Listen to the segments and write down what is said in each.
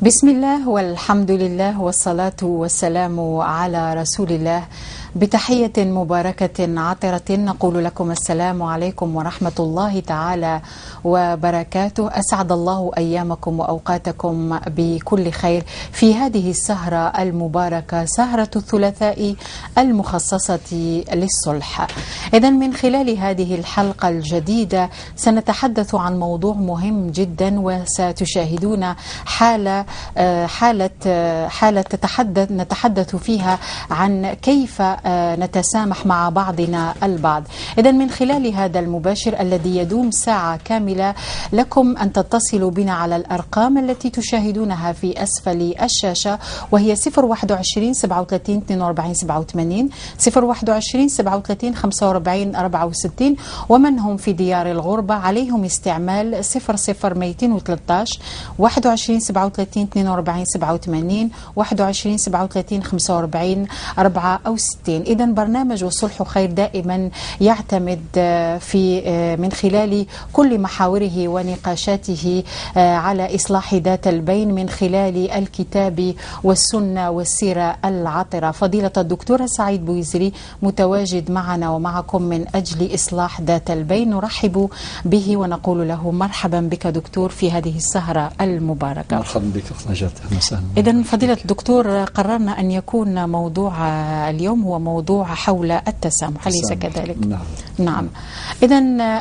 بسم الله والحمد لله والصلاة والسلام على رسول الله. بتحية مباركة عطرة نقول لكم السلام عليكم ورحمة الله تعالى وبركاته. أسعد الله أيامكم وأوقاتكم بكل خير في هذه السهرة المباركة، سهرة الثلاثاء المخصصة للصلح. إذا من خلال هذه الحلقة الجديدة سنتحدث عن موضوع مهم جدا، وستشاهدون حالة حالة حالة نتحدث فيها عن كيف نتسامح مع بعضنا البعض. إذا من خلال هذا المباشر الذي يدوم ساعة كاملة، لكم أن تتصلوا بنا على الأرقام التي تشاهدونها في أسفل الشاشة، وهي 021 37 42 87، 021 37 45 64. ومن هم في ديار الغربة عليهم استعمال 00 213 21 37 42 87، 21 37 45 64. إذا برنامج والصلح خير دائما يعتمد في من خلال كل محاوره ونقاشاته على إصلاح ذات البين من خلال الكتاب والسنة والسيرة العطرة. فضيلة الدكتور سعيد بويزري متواجد معنا ومعكم من أجل إصلاح ذات البين، نرحب به ونقول له مرحبا بك دكتور في هذه السهرة المباركة. مرحبا بك أخت نجاة، أهلا وسهلا. إذا فضيلة الدكتور، قررنا أن يكون موضوع اليوم هو موضوع حول التسامح، أليس كذلك؟ نعم. نعم. إذا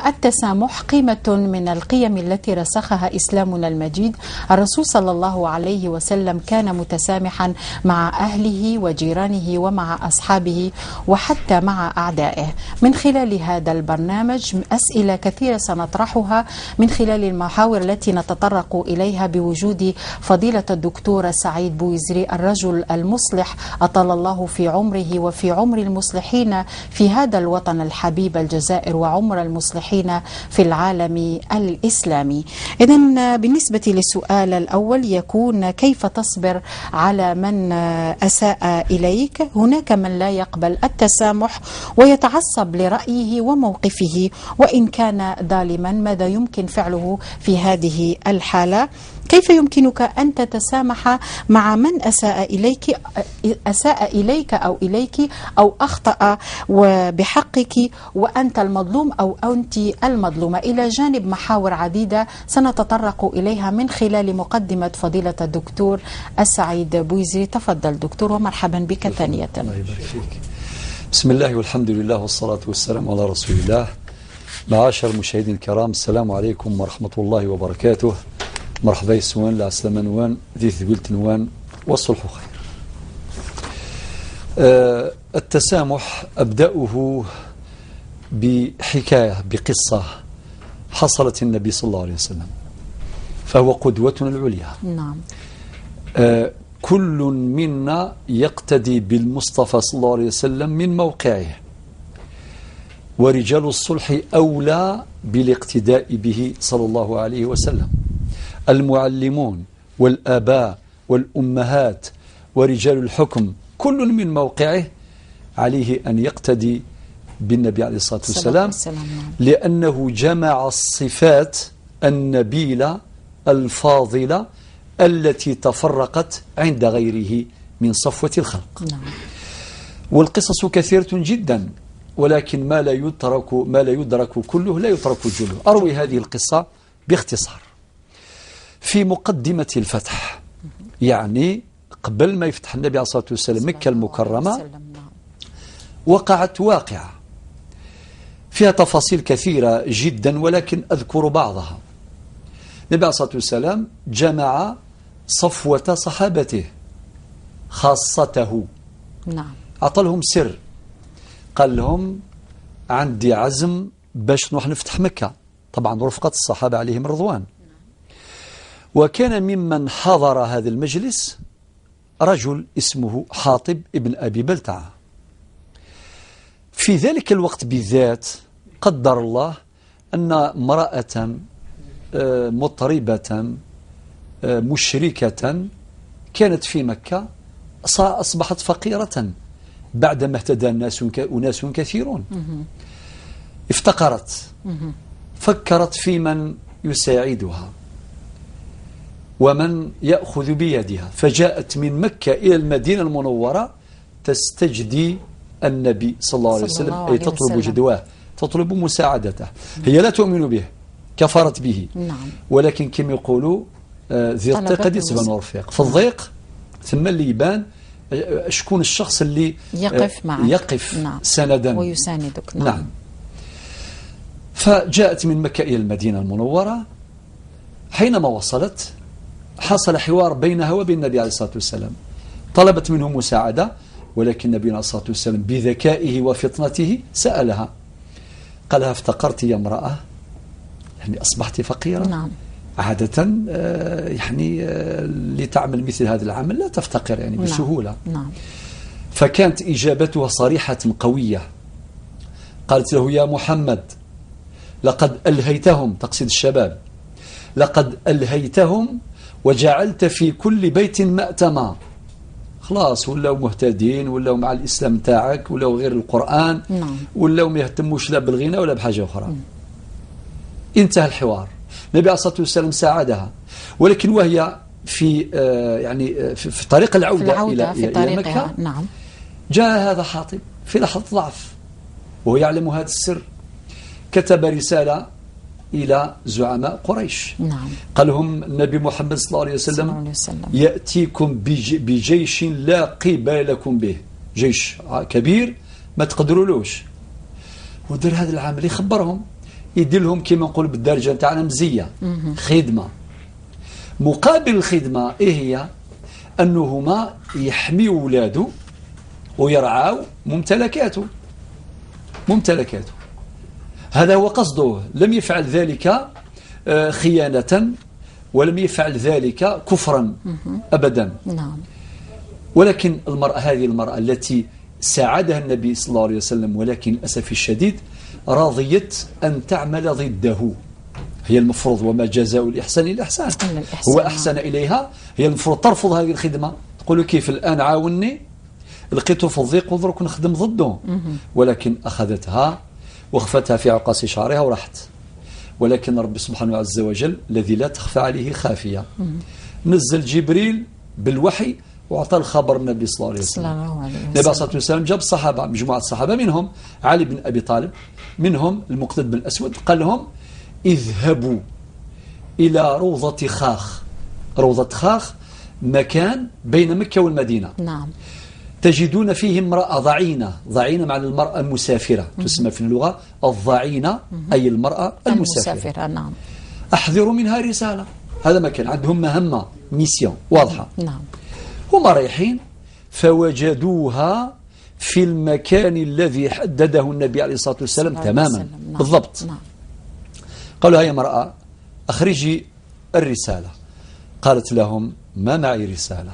التسامح قيمة من القيم التي رسخها إسلامنا المجيد. الرسول صلى الله عليه وسلم كان متسامحا مع أهله وجيرانه ومع أصحابه وحتى مع أعدائه. من خلال هذا البرنامج أسئلة كثيرة سنطرحها من خلال المحاور التي نتطرق إليها بوجود فضيلة الدكتور سعيد بويزري، الرجل المصلح، أطال الله في عمره وفي عمر المصلحين في هذا الوطن الحبيب الجزائر وعمر المصلحين في العالم الإسلامي. إذا بالنسبة للسؤال الأول يكون: كيف تصبر على من أساء إليك؟ هناك من لا يقبل التسامح ويتعصب لرأيه وموقفه وإن كان ظالما، ماذا يمكن فعله في هذه الحالة؟ كيف يمكنك أن تتسامح مع من أساء إليك أو إليك أو أخطأ بحقك وأنت المظلوم أو أنت المظلومة؟ إلى جانب محاور عديدة سنتطرق إليها من خلال مقدمة فضيلة الدكتور السعيد بويزري. تفضل دكتور ومرحبا بك ثانية. الله يبارك فيك. بسم الله والحمد لله والصلاة والسلام على رسول الله. معاشر المشاهدين الكرام، السلام عليكم ورحمة الله وبركاته. مرحبا يسوان العسلامة نوان ذي ثقلت نوان والصلح خير. التسامح أبدأه بحكاية، بقصة حصلت النبي صلى الله عليه وسلم، فهو قدوتنا العليا. كل منا يقتدي بالمصطفى صلى الله عليه وسلم من موقعه، ورجال الصلح أولى بالاقتداء به صلى الله عليه وسلم. المعلمون والآباء والأمهات ورجال الحكم، كل من موقعه عليه أن يقتدي بالنبي عليه الصلاة والسلام، لأنه جمع الصفات النبيلة الفاضلة التي تفرقت عند غيره من صفوة الخلق. والقصص كثيرة جدا، ولكن ما لا يدرك كله لا يترك جله. أروي هذه القصة باختصار. في مقدمة الفتح، يعني قبل ما يفتح النبي عليه الصلاة والسلام مكة المكرمة، وقعت واقعة فيها تفاصيل كثيرة جدا، ولكن أذكر بعضها. النبي عليه الصلاة والسلام جمع صفوة صحابته، خاصته. أعطى لهم سر، قال لهم عندي عزم باش نروح نفتح مكة، طبعا رفقة الصحابة عليهم الرضوان. وكان ممن حضر هذا المجلس رجل اسمه حاطب ابن أبي بلتعة. في ذلك الوقت بالذات قدر الله أن امرأة مطربة مشركة كانت في مكة أصبحت فقيرة بعدما اهتدى الناس أناس كثيرون، افتقرت، فكرت في من يساعدها. ومن يأخذ بيدها. فجاءت من مكة إلى المدينة المنورة تستجدي النبي صلى الله عليه وسلم، أي تطلب جدواه، تطلب مساعدته. هي لا تؤمن به، كفرت به. نعم. ولكن كما يقولوا ذي الضيق يسبن رفيق، في الضيق ثم اللي يبان شكون الشخص اللي يقف معك، يقف. نعم. سندا ويساندك. نعم. نعم. فجاءت من مكة إلى المدينة المنورة. حينما وصلت حصل حوار بينها وبين النبي عليه الصلاة والسلام، طلبت منه مساعدة، ولكن النبي عليه الصلاة والسلام بذكائه وفطنته سألها، قالها افتقرت يا امرأة؟ يعني أصبحت فقيرة؟ نعم. عادة يعني لتعمل مثل هذا العمل لا تفتقر يعني بسهولة. نعم. فكانت إجابتها صريحة قوية، قالت له يا محمد لقد ألهيتهم، تقصد الشباب، لقد ألهيتهم وجعلت في كل بيت مأتما. خلاص ولاو مهتدين، ولاو مع الإسلام تاعك، ولاو غير القرآن. نعم. ولاو ما يهتموش لا بالغنى ولا بحاجة أخرى. انتهى الحوار. النبي عليه الصلاة والسلام ساعدها، ولكن وهي في يعني في طريق العودة إلى مكة. نعم. جاء هذا حاطب في لحظة ضعف وهو يعلم هذا السر، كتب رسالة إلى زعماء قريش. نعم. قال لهم النبي محمد صلى الله عليه وسلم يأتيكم بجيش لا قبل لكم به، جيش كبير ما تقدرولوش. ودر هذا العمل يخبرهم، يدير لهم كما نقول بالدارجة نتاعنا مزية، خدمة. مقابل الخدمة إيه هي؟ أنهما يحميوا ولاده ويرعاو ممتلكاته. هذا هو قصده. لم يفعل ذلك خيانة، ولم يفعل ذلك كفرا أبدا. نعم. ولكن المرأة، هذه المرأة التي ساعدها النبي صلى الله عليه وسلم، ولكن للأسف الشديد رضيت أن تعمل ضده. هي المفروض وما جزاء الإحسان إلا الإحسان، هو أحسن إليها، هي المفروض ترفض هذه الخدمة، تقول كيف الآن عاوني، لقيته في الضيق وذرك نخدم ضده. ولكن أخذتها وخفتها في عقاص شعرها وراحت. ولكن رب سبحانه عز وجل الذي لا تخفى عليه خافية، نزل جبريل بالوحي وأعطى الخبر النبي صلى الله عليه وسلم. النبي عليه الصلاة والسلام جاب الصحابة، مجموعة الصحابة، منهم علي بن أبي طالب، منهم المقداد بن الأسود، قال لهم اذهبوا إلى روضة خاخ. روضة خاخ مكان بين مكة والمدينة. نعم. تجدون فيه امرأة ضعينة، ضعينة مع المرأة المسافرة، تسمى في اللغة الضعينة، أي المرأة المسافرة. نعم. أحضروا منها رسالة. هذا مكان عندهم مهمة، mission واضحة. نعم. هم رايحين فوجدوها في المكان الذي حدده النبي عليه الصلاة والسلام تماما. نعم. بالضبط. نعم. قالوا هيا امرأة أخرجي الرسالة. قالت لهم ما معي رسالة،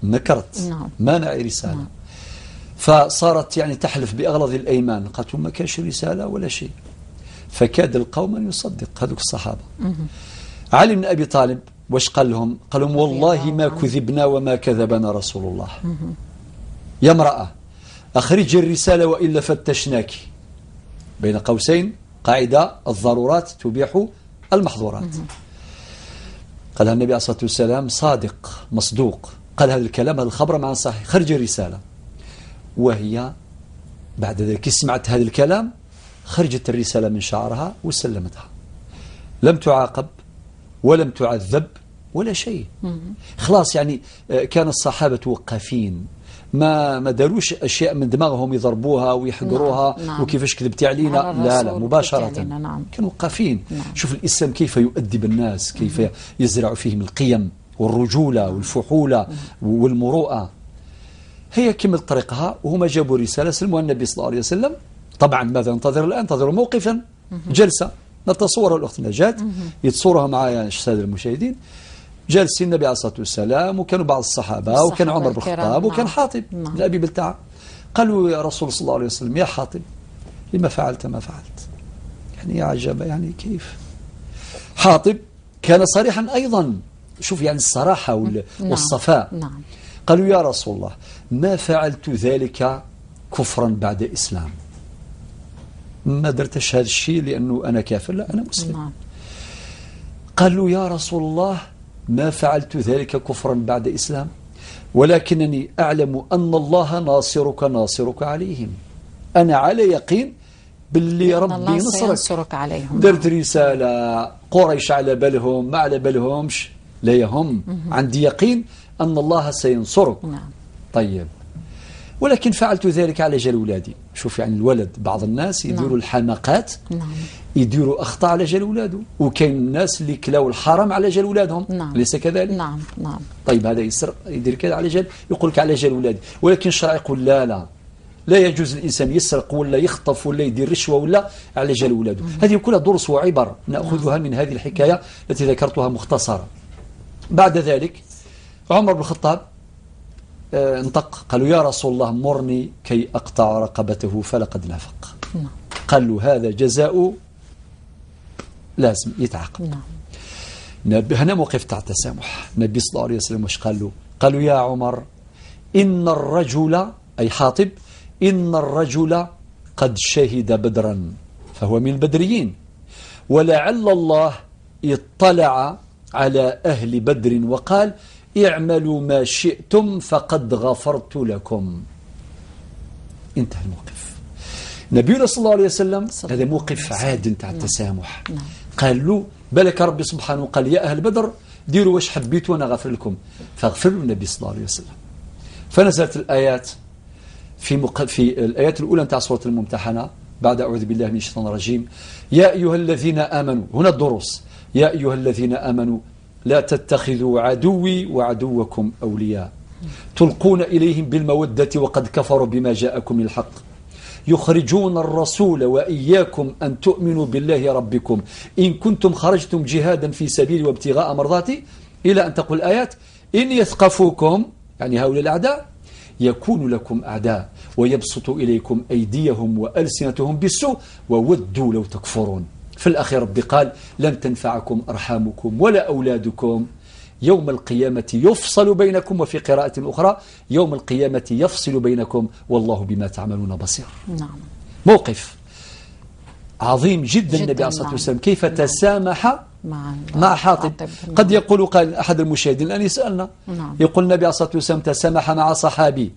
نكرت. نعم. ما معي رسالة. نعم. فصارت يعني تحلف بأغلظ الأيمان، قالت ما كاش رسالة ولا شيء. فكاد القوم أن يصدق هذوك الصحابة. علي بن أبي طالب واش قال لهم؟ قال لهم والله ما كذبنا وما كذبنا رسول الله. يا امرأة أخرجي الرسالة وإلا فتشناك. بين قوسين قاعدة الضرورات تبيح المحظورات. قالها النبي عليه الصلاة والسلام صادق مصدوق، قال هذا الكلام، هذا الخبر مع صحيح، خرج الرسالة. وهي بعد ذلك سمعت هذا الكلام خرجت الرسالة من شعرها وسلمتها، لم تعاقب ولم تعذب ولا شيء. خلاص يعني كان الصحابة وقافين، ما داروش أشياء من دماغهم يضربوها ويحقروها. نعم. وكيفاش كذبتي علينا، لا لا، مباشرة. نعم. كانوا وقافين. نعم. شوف الإسلام كيف يؤدب الناس، كيف يزرع فيهم القيم والرجولة والفحولة والمروءة. هي كملت طريقها وهما جابوا رسالة سلموها النبي صلى الله عليه وسلم. طبعا ماذا ننتظر الآن؟ ننتظر موقفا، جلسة نتصورها الأخت نجاة، يتصورها معايا السادة المشاهدين. جالسين النبي عليه الصلاة والسلام، وكانوا بعض الصحابة، وكان عمر بن الخطاب، وكان حاطب بن أبي بلتعة. قالوا يا رسول صلى الله عليه وسلم يا حاطب لما فعلت ما فعلت؟ يعني يا عجبة، يعني كيف؟ حاطب كان صريحا أيضا، شوف يعني الصراحة والصفاء. نعم. قالوا يا رسول الله ما فعلت ذلك كفرا بعد إسلام، ما درتش هذا الشيء لأنه أنا كافر، لا أنا مسلم. نعم. قالوا يا رسول الله ما فعلت ذلك كفرا بعد إسلام، ولكنني أعلم أن الله ناصرك ناصرك عليهم. أنا على يقين باللي ربي ينصرك عليهم. درت رسالة، قريش على بالهم ما على بالهمش لا يهم، عندي يقين أن الله سينصرك. نعم. طيب، ولكن فعلت ذلك على جال أولادي. شوف يعني الولد، بعض الناس يديروا الحماقات، نعم. يديروا أخطاء على جال أولاده، وكاين الناس اللي كلاو الحرام على جال أولادهم. نعم. ليس كذلك؟ نعم نعم. طيب هذا يسرق يدير كذا على جال، يقول لك على جال أولادي، ولكن الشرع يقول لا لا، لا يجوز الإنسان يسرق ولا يخطف ولا يدير رشوة ولا على جال أولاده. هذه كلها دروس وعبر نأخذها من هذه الحكاية التي ذكرتها مختصرة. بعد ذلك عمر بن الخطاب انطق، قالوا يا رسول الله مرني كي أقطع رقبته فلقد نافق. قال له هذا جزاء لازم يتعاقب. نعم. هنا موقف تاع التسامح. النبي صلى الله عليه وسلم واش قال له؟ قالوا يا عمر إن الرجل، أي حاطب، إن الرجل قد شهد بدرا فهو من البدريين، ولعل الله اطلع على أهل بدر وقال اعملوا ما شئتم فقد غفرت لكم. انتهى الموقف. نبينا صلى الله عليه وسلم هذا موقف عادل تاع التسامح. قال له بالك ربي سبحانه قال يا أهل بدر ديروا واش حبيتوا وانا غفر لكم، فغفر له النبي صلى الله عليه وسلم. فنزلت الآيات في الآيات الأولى تاع سورة الممتحنة بعد أعوذ بالله من الشيطان الرجيم، يا أيها الذين آمنوا، هنا الدروس، يا أيها الذين آمنوا لا تتخذوا عدوي وعدوكم أولياء تلقون إليهم بالمودة وقد كفروا بما جاءكم من الحق يخرجون الرسول وإياكم أن تؤمنوا بالله ربكم إن كنتم خرجتم جهادا في سبيلي وابتغاء مرضاتي، إلى أن تقول الآيات إن يثقفوكم، يعني هؤلاء الأعداء، يكون لكم أعداء ويبسطوا إليكم أيديهم وألسنتهم بالسوء وودوا لو تكفرون. في الأخير ربي قال لن تنفعكم أرحامكم ولا أولادكم يوم القيامة يفصل بينكم، وفي قراءة أخرى يوم القيامة يفصل بينكم والله بما تعملون بصير. نعم. موقف عظيم جدا النبي عليه الصلاة والسلام كيف تسامح مع حاطب. قد يقول قال أحد المشاهدين الآن يسألنا، يقول النبي عليه الصلاة والسلام تسامح مع صحابي،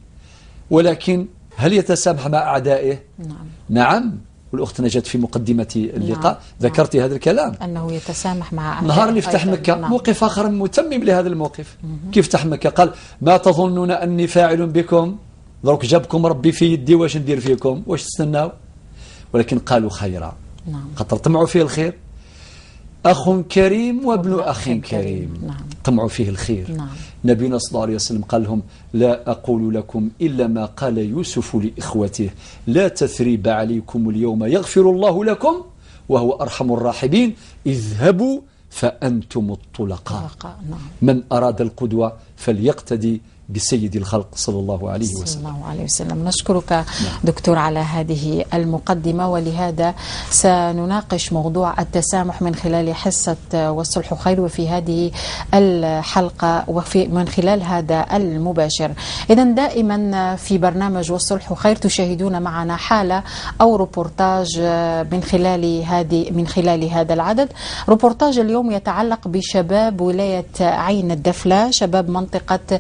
ولكن هل يتسامح مع أعدائه؟ نعم. نعم. والأخت نجت في مقدمة اللقاء ذكرت هذا الكلام أنه يتسامح مع أعدائه. نهار اللي فتح مكة، موقف آخر متمم لهذا الموقف. كيف فتح مكة؟ قال ما تظنون أني فاعل بكم، درك جابكم ربي في يدي واش ندير فيكم، واش تستناو؟ ولكن قالوا خيرا. نعم. خاطر طمعوا فيه الخير، أخ كريم وابن أخ كريم. نعم. طمعوا فيه الخير. نعم. نبينا صلى الله عليه وسلم قال لهم لا أقول لكم إلا ما قال يوسف لإخوته لا تثريب عليكم اليوم يغفر الله لكم وهو أرحم الراحمين اذهبوا فأنتم الطلقاء. نعم. من أراد القدوة فليقتدي بسيد الخلق صلى الله عليه وسلم. صلى الله عليه وسلم. نشكرك دكتور على هذه المقدمة، ولهذا سنناقش موضوع التسامح من خلال حصة والصلح خير وفي هذه الحلقة وفي من خلال هذا المباشر. إذا دائما في برنامج والصلح خير تشاهدون معنا حالة أو روبورتاج من خلال هذا العدد. روبورتاج اليوم يتعلق بشباب ولاية عين الدفلة، شباب منطقة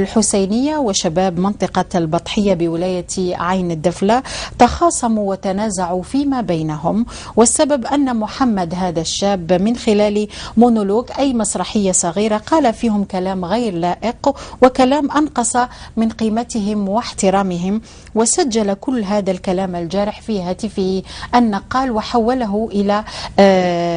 الحسينية وشباب منطقة البطحية بولاية عين الدفلة، تخاصموا وتنازعوا فيما بينهم، والسبب أن محمد هذا الشاب من خلال مونولوج أي مسرحية صغيرة قال فيهم كلام غير لائق وكلام أنقص من قيمتهم واحترامهم، وسجل كل هذا الكلام الجارح في هاتفه النقال وحوله إلى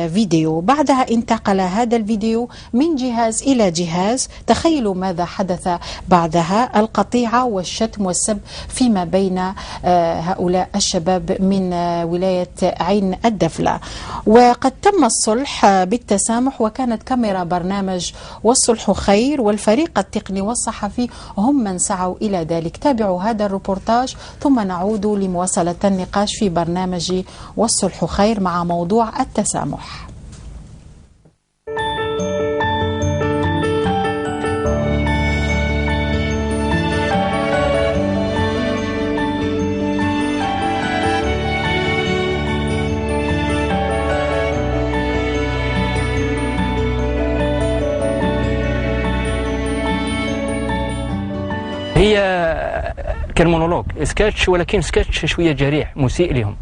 فيديو. بعدها انتقل هذا الفيديو من جهاز إلى جهاز. تخيلوا ماذا حدث بعدها، القطيعة والشتم والسب فيما بين هؤلاء الشباب من ولاية عين الدفلة. وقد تم الصلح بالتسامح، وكانت كاميرا برنامج والصلح خير والفريق التقني والصحفي هم من سعوا إلى ذلك. تابعوا هذا الروبورتاج ثم نعود لمواصلة النقاش في برنامج والصلح خير مع موضوع التسامح. هي كان monologue sketch، ولكن سكتش شوية جريح مسيء لهم.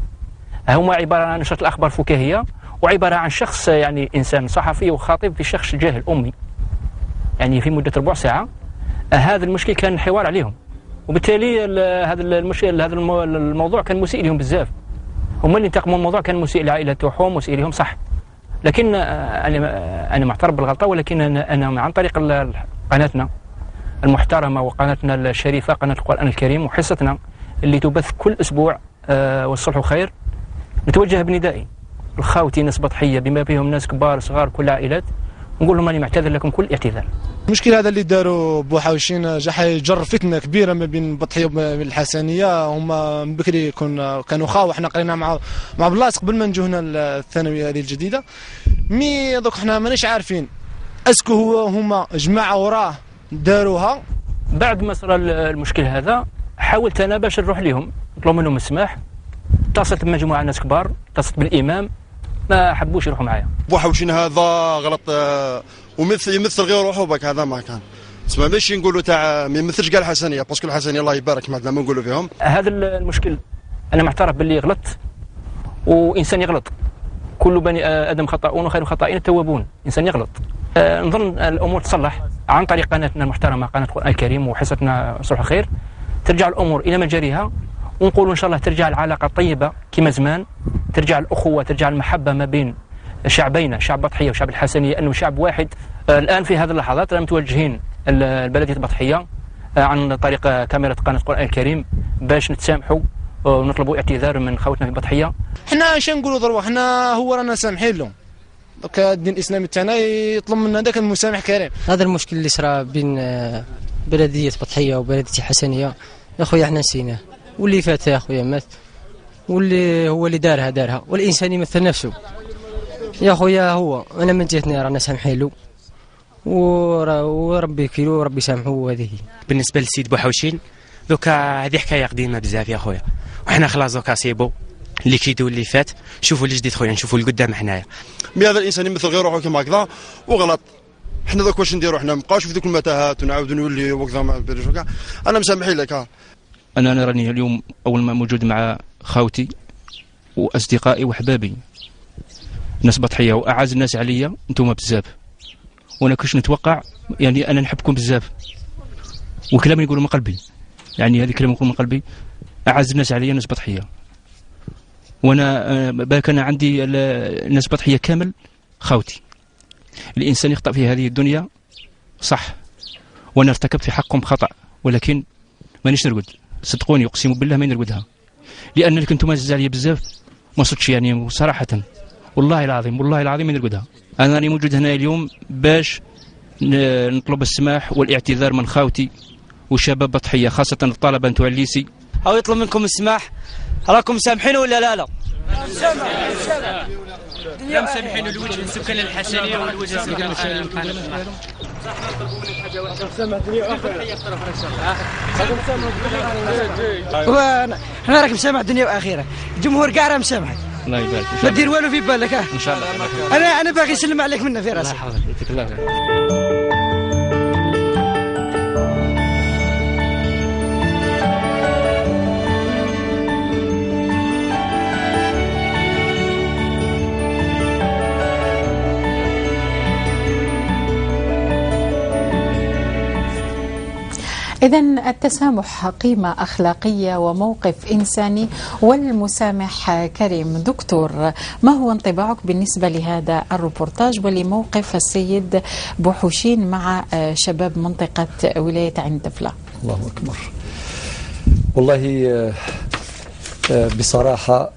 هما عبارة عن نشره الاخبار فكاهيه، وعبارة عن شخص يعني انسان صحفي وخاطب في شخص جاهل امي، يعني في مده ربع ساعة. هذا المشكل كان حوار عليهم، وبالتالي هذا المشكل هذا الموضوع كان مسيء لهم بزاف. هما اللي انتقموا، الموضوع كان مسيء للعائلة تاعهم، مسيء لهم صح، لكن انا معترف بالغلطه، ولكن انا عن طريق قناتنا المحترمة وقناتنا الشريفة قناة القران الكريم وحصتنا اللي تبث كل اسبوع والصلح خير، نتوجه بندائي الخاوتي ناس بطحيه بما فيهم ناس كبار صغار كل العائلات، نقول لهم راني معتذر لكم كل اعتذار. المشكل هذا اللي داروا بوحوشين جا حيجر فتنة كبيرة ما بين بطحيه وما بين الحسنيه. هما من بكري كانوا خاوه، حنا قرينا مع بلاص قبل ما نجوا هنا الثانوية هذه الجديدة. mais دوك حنا ماناش عارفين est-ce que هو هما جماعة وراه داروها. بعد ما صرا المشكل هذا حاولت انا باش نروح لهم نطلب منهم السماح، اتصلت بمجموعه ناس كبار، اتصلت بالامام، ما حبوش يروحوا معايا. بوحوشين هذا غلط ومثل يمثل غير روحه بك، هذا ما كان تسمى ماشي نقولوا تاع ما يمثلش كاع الحسنيه، parce que الحسنيه الله يبارك ما عندنا ما نقولوا فيهم. هذا المشكل انا معترف باللي غلطت، وانسان يغلط، كل بني ادم خطاؤون وخير الخطائين التوابون، انسان يغلط. نظن الامور تصلح عن طريق قناتنا المحترمة قناة القران الكريم وحصتنا صلح الخير، ترجع الامور الى مجاريها، ونقولوا ان شاء الله ترجع العلاقة الطيبة كما زمان، ترجع الاخوة، ترجع المحبة ما بين شعبينا، شعب بطحيه وشعب الحسنيه، انه شعب واحد. الان في هذه اللحظات رانا متوجهين البلدية بطحيه عن طريق كاميرا قناة القران الكريم باش نتسامحوا ونطلبوا اعتذار من خوتنا في بطحيه. حنا اش نقولوا دروك، حنا هو رانا سامحين لهم، دوك الدين الاسلامي تاعنا يطلب منا ذاك المسامح كريم. هذا المشكل اللي صرا بين بلديه بطحيه وبلديه الحسنيه يا خويا حنا نسيناه، واللي فات يا خويا مات، واللي هو اللي دارها دارها، والانسان يمثل نفسه يا خويا. هو انا من جهتنا رانا سامحين له وربي يكيلو وربي يسامحه. وهذه بالنسبة للسيد بوحوشين دوكا هذه حكاية قديمة بزاف يا خويا، وحنا خلاص دوكا c'est bon اللي كيدو اللي فات، شوفوا اللي جديد خويا، نشوفوا اللي قدام حنايا. mais هذا الانسان يمثل غير روحه كما هكذا وغلط. حنا دوك واش نديروا؟ حنا نبقاوش في ذوك المتاهات ونعاودوا نولي وكذا ما باليش وكاع. انا مسامحين لك. انا راني اليوم اول ما موجود مع خاوتي واصدقائي وحبابي ناس بطحيه واعز الناس عليا انتم بزاف، وانا كنت نتوقع يعني انا نحبكم بزاف، وكلامي نقوله من قلبي، يعني هذا الكلام نقوله من قلبي. اعز الناس عليا ناس بطحيه، وانا بالك انا عندي الناس بطحيه كامل خاوتي. الانسان يخطا في هذه الدنيا صح، وانا ارتكبت في حقهم خطا، ولكن مانيش نرقد، صدقوني اقسم بالله ما نرقدها، لان انتم عزاز عليا بزاف، ما صدتش يعني صراحة والله العظيم، والله العظيم ما نرقدها. انا راني موجود هنا اليوم باش نطلب السماح والاعتذار من خاوتي وشباب بطحيه، خاصة الطلبة نتوع ال lycée. او يطلب منكم السماح، راكم سامحين ولا لا؟ لا لا مسامحين الوجه السكان الحسنيه والوجه السكان احنا راك مسامح دنيا واخره، الجمهور كاع راه مسامحك. الله يبارك، ما دير والو في بالك. ان شاء الله. انا باغي نسلم عليك منا في راسك. الله يحفظك، يعطيك الله خير. إذا التسامح قيمة أخلاقية وموقف إنساني، والمسامح كريم. دكتور، ما هو انطباعك بالنسبة لهذا الروبورتاج ولموقف السيد بوحوشين مع شباب منطقة ولاية عين الدفلى؟ الله أكبر. والله بصراحة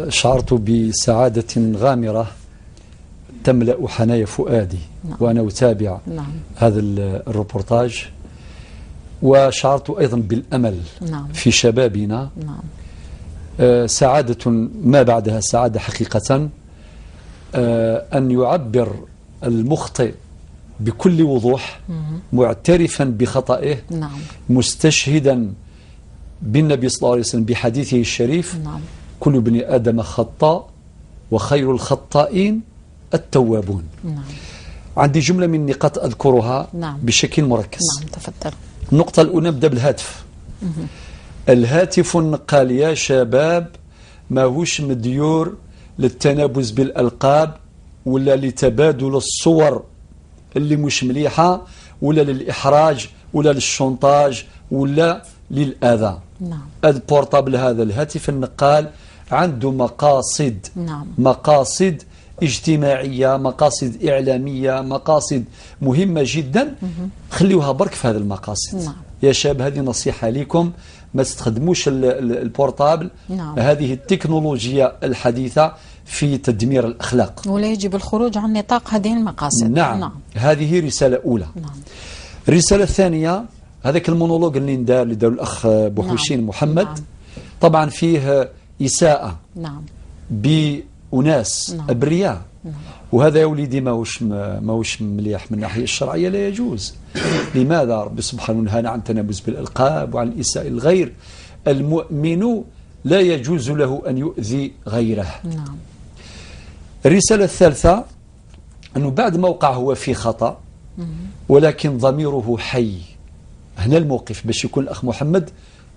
شعرت بسعادة غامرة تملأ حنايا فؤادي. نعم. وأنا أتابع. نعم. هذا الروبورتاج، وشعرت أيضا بالأمل. نعم. في شبابنا. نعم. سعادة ما بعدها سعادة حقيقة، أن يعبر المخطئ بكل وضوح، معترفا بخطئه. نعم. مستشهدا بالنبي صلى الله عليه وسلم بحديثه الشريف. نعم. كل بني آدم خطاء وخير الخطائين التوابون. نعم. عندي جملة من النقاط أذكرها. نعم. بشكل مركز. نعم، تفضل. النقطة الأولى نبدأ بالهاتف. الهاتف النقال يا شباب ماهوش مديور للتنابز بالألقاب ولا لتبادل الصور اللي مش مليحة ولا للإحراج ولا لل chantage ولا للأذى. نعم. ال portable هذا الهاتف النقال عنده مقاصد. نعم. مقاصد اجتماعية، مقاصد إعلامية، مقاصد مهمة جدا. خليوها برك في هذه المقاصد. نعم. يا شباب هذه نصيحة لكم، ما تستخدموش ال portable. نعم. هذه التكنولوجيا الحديثة في تدمير الأخلاق، ولا يجب الخروج عن نطاق هذه المقاصد. نعم. نعم. هذه رسالة أولى. نعم. الرسالة الثانية، هذاك المونولوج اللي ندار اللي دار الأخ بوحوشين. نعم. محمد. نعم. طبعا فيه إساءة. نعم. بأناس. نعم. أبرياء. نعم. وهذا يا وليدي ماهوش مليح من الناحية الشرعية، لا يجوز. لماذا؟ ربي سبحانه نهانا عن التنابز بالألقاب وعن الإساءة للغير. المؤمن لا يجوز له أن يؤذي غيره. نعم. الرسالة الثالثة أنه بعد ما وقع هو في خطأ ولكن ضميره حي. هنا الموقف باش يكون الأخ محمد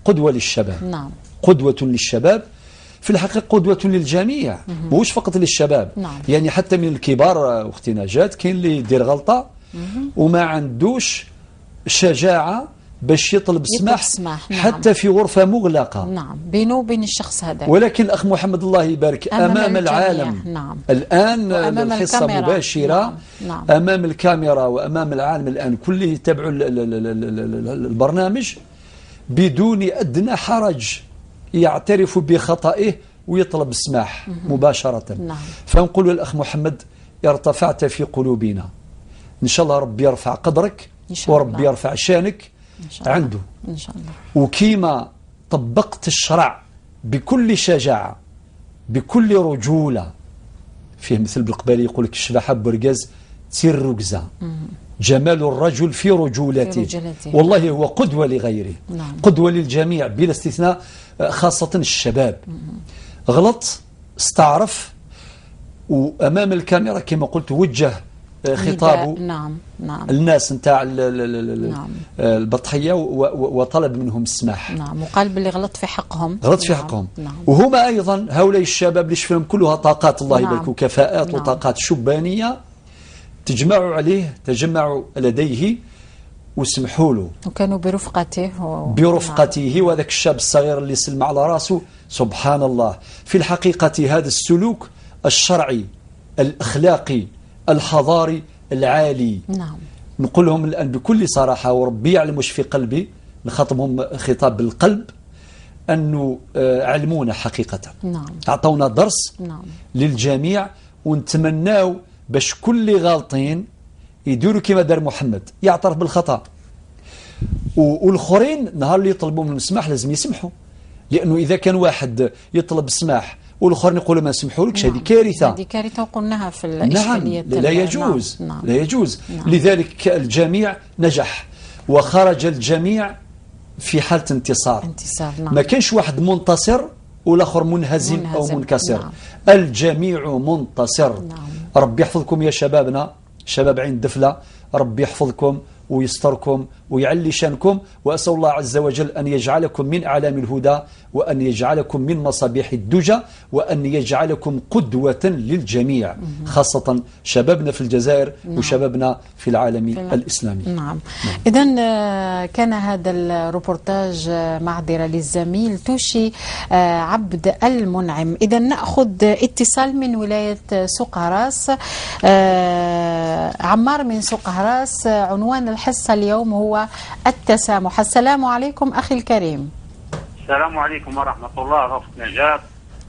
قدوة للشباب. نعم. قدوة للشباب، في الحقيقة قدوة للجميع، مش فقط للشباب. نعم. يعني حتى من الكبار أختي نجاة كاين اللي يدير غلطة وما عندوش شجاعة باش يطلب سماح. نعم. حتى في غرفة مغلقة. نعم، بينه وبين الشخص هذا. ولكن الأخ محمد الله يبارك أمام العالم. نعم. الآن الحصة الكاميرا. مباشرة. نعم. نعم. أمام الكاميرا وأمام العالم الآن كله يتابعوا البرنامج بدون أدنى حرج، يعترف بخطئه ويطلب السماح مباشرة. نعم. فنقول للأخ محمد ارتفعت في قلوبنا، إن شاء الله ربي يرفع قدرك وربي يرفع شانك إن شاء الله. عنده إن شاء الله. وكيما طبقت الشرع بكل شجاعة بكل رجولة، فيه مثل بالقبالي يقول لك الشبحة برقاز تسير ركزة. جمال الرجل في رجولته. والله هو قدوة لغيره. نعم. قدوة للجميع بلا استثناء، خاصة الشباب. غلط، استعرف، وأمام الكاميرا كما قلت وجه خطابه. نعم. نعم. الناس نتاع نعم. البطحية وطلب منهم السماح. نعم، وقال باللي غلط في حقهم. غلط في نعم. حقهم. نعم. وهما أيضا هؤلاء الشباب اللي شفناهم كلها طاقات الله نعم. يبارك وكفاءات. نعم. وطاقات شبانية تجمعوا عليه، تجمعوا لديه وسمحوا له، وكانوا برفقته برفقته. نعم. وهذاك الشاب الصغير اللي سلم على راسه، سبحان الله. في الحقيقة هذا السلوك الشرعي الأخلاقي الحضاري العالي. نعم. نقول لهم الآن بكل صراحة وربي يعلم واش في قلبي، نخاطبهم خطاب بالقلب، أنه علمونا حقيقة. نعم. أعطونا درس. نعم. للجميع، ونتمناو باش كل غالطين يديروا كما دار محمد، يعترف بالخطأ، والآخرين نهار اللي يطلبوا من السماح لازم يسمحوا، لأنه إذا كان واحد يطلب السماح والآخرين يقولوا ما نسمحولكش. نعم. هذه كارثة، هذه كارثة وقلناها في الإشكالية. نعم، لا يجوز. نعم. لا يجوز. نعم. لذلك الجميع نجح وخرج الجميع في حالة انتصار. نعم. ما كانش واحد منتصر والآخر منهزم أو منكسر. نعم. الجميع منتصر. نعم. ربي يحفظكم يا شبابنا، شباب عين دفلة، ربي يحفظكم ويستركم ويعلي شانكم، وأسأل الله عز وجل أن يجعلكم من أعلام الهدى، وأن يجعلكم من مصابيح الدجى، وأن يجعلكم قدوة للجميع، خاصة شبابنا في الجزائر. نعم. وشبابنا في العالم الإسلامي. نعم. إذن كان هذا الروبورتاج معذرة للزميل توشي عبد المنعم. إذا نأخذ اتصال من ولاية سوق هراس، عمار من سوق هراس. عنوان الحصة اليوم هو التسامح. السلام عليكم أخي الكريم. السلام عليكم ورحمة الله. أخت نجاة،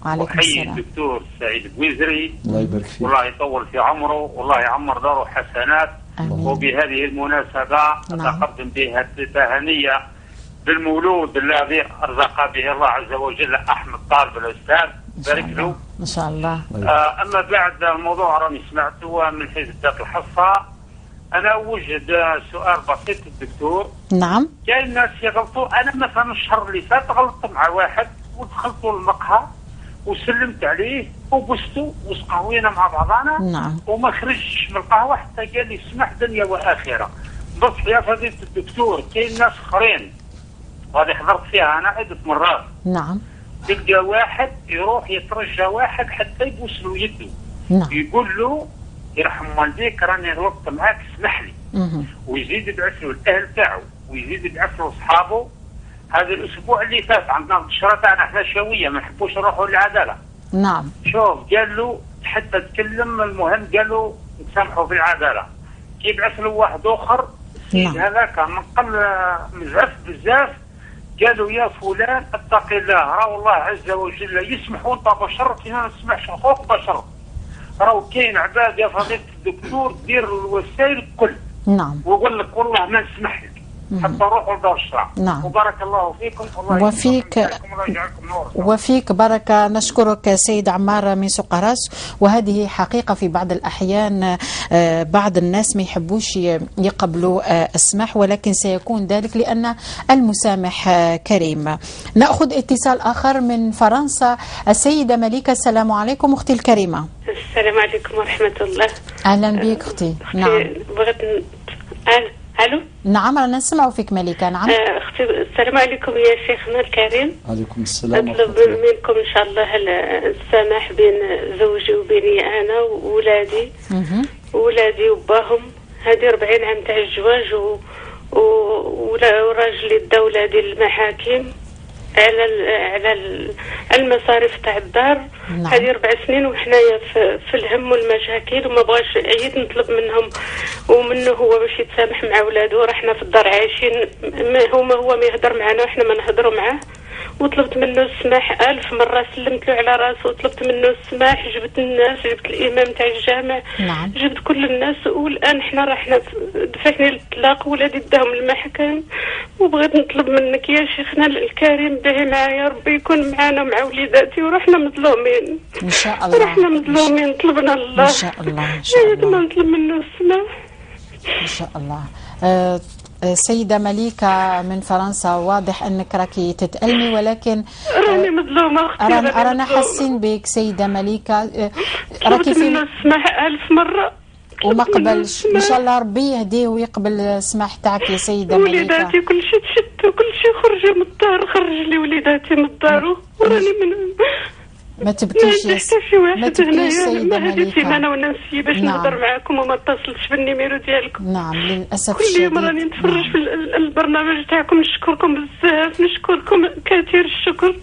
وعليكم السلام. الدكتور سعيد بويزري، الله يبارك فيك، والله يطول في عمره والله يعمر داره حسنات. آمين. وبهذه المناسبة نعم. أتقدم بها التهنية بالمولود الذي أرزق به الله عز وجل أحمد طالب الأستاذ، بارك له إن شاء الله. أما بعد الموضوع راني سمعته من حيث ذات الحصة. أنا أوجد سؤال بسيط للدكتور. نعم. كاين ناس يغلطوا. أنا مثلا الشهر اللي فات غلطت مع واحد ودخلت المقهى وسلمت عليه وبسته وسقهوينا مع بعضنا. نعم. وما خرجتش من القهوة حتى قال لي سمح دنيا وآخرة. بصح يا فضيلة الدكتور كاين ناس اخرين، وهذه حضرت فيها انا عده مرات. نعم. تلقى واحد يروح يترجى واحد حتى يبوس له يده. نعم. يقول له يرحم والديك راني غلطت معاك اسمح لي. ويزيد يبعث له الاهل تاعو ويزيد يبعث له اصحابه. هذا الاسبوع اللي فات عندنا الشرطة تاعنا احنا شوية ما نحبوش نروحوا للعدالة. نعم. شوف قال له حتى تكلم، المهم قال له نسامحوا في العدالة. كي بعث له واحد اخر السيد. نعم. هذاك من قل مزعف بزاف، قالوا يا فلان اتق الله، راه الله عز وجل يسمح وانت بشر كيما ما تسمحش اخوك بشر. راهو كاين عباد يا فضيلة الدكتور دير الوسائل الكل. نعم. ويقول لك والله ما نسمح لك حتى روحوا لدار الشرع. نعم. وبارك الله فيكم والله وفيك الله يجعلكم نور. وفيك بركة. نشكرك سيد عمار من سوق راس. وهذه حقيقة في بعض الأحيان بعض الناس ما يحبوش يقبلوا السماح، ولكن سيكون ذلك لأن المسامح كريم. نأخذ اتصال آخر من فرنسا، السيدة مليكة. السلام عليكم أختي الكريمة. السلام عليكم ورحمة الله. أهلا بك أختي. نعم. بغيت الو. نعم رانا نسمعوا فيك مليكة. نعم. اختي السلام عليكم يا شيخنا الكريم. عليكم السلام. اطلب منكم ان شاء الله السماح بين زوجي وبيني انا وولادي. ولادي وباهم هذه 40 عام تاع الزواج وراجلي دا ولادي المحاكم على على المصاريف تاع الدار. نعم. هذه 4 سنين وحنايا في الهم والمشاكل، وما بغاش عييت نطلب منهم ومنه هو باش يتسامح مع ولادو. رحنا في الدار عايشين، ما هو ما يهضر معنا وحنا ما نهضروا معاه. وطلبت منه السماح 1000 مرة، سلمت له على راسه وطلبت منه السماح، جبت الناس، جبت الإمام تاع الجامع. نعم. جبت كل الناس. والآن حنا رحنا دفعني للطلاق، ولادي داهم المحكم. وبغيت نطلب منك يا شيخنا الكريم دعي معايا ربي يكون معانا ومع وليداتي، ورحنا مظلومين إن شاء الله. رحنا مظلومين، طلبنا الله إن شاء الله. إن شاء الله ما نطلب منه السماح إن شاء الله. سيدة مليكة من فرنسا، واضح أنك راكي تتألمي، ولكن راني مظلومة أختي. رانا حاسين بك سيدة مليكة. راكي في السماح 1000 مرة وما قبلش. إن شاء الله ربي يهديه ويقبل السماح تاعك يا سيدة مليكة. وليداتي كل شيء تشت وكل شيء خرجوا من الدار، خرج لي وليداتي من الدار وراني من ما تبكيش ما تبكيش سيدة مليكة. أنا وننسي باش. نعم. نهضر معاكم وما اتصلتش بال numéro ديالكم. نعم للأسف كل يوم راني نتفرج. نعم. في البرنامج تاعكم، نشكركم بزاف، نشكركم كثير الشكر.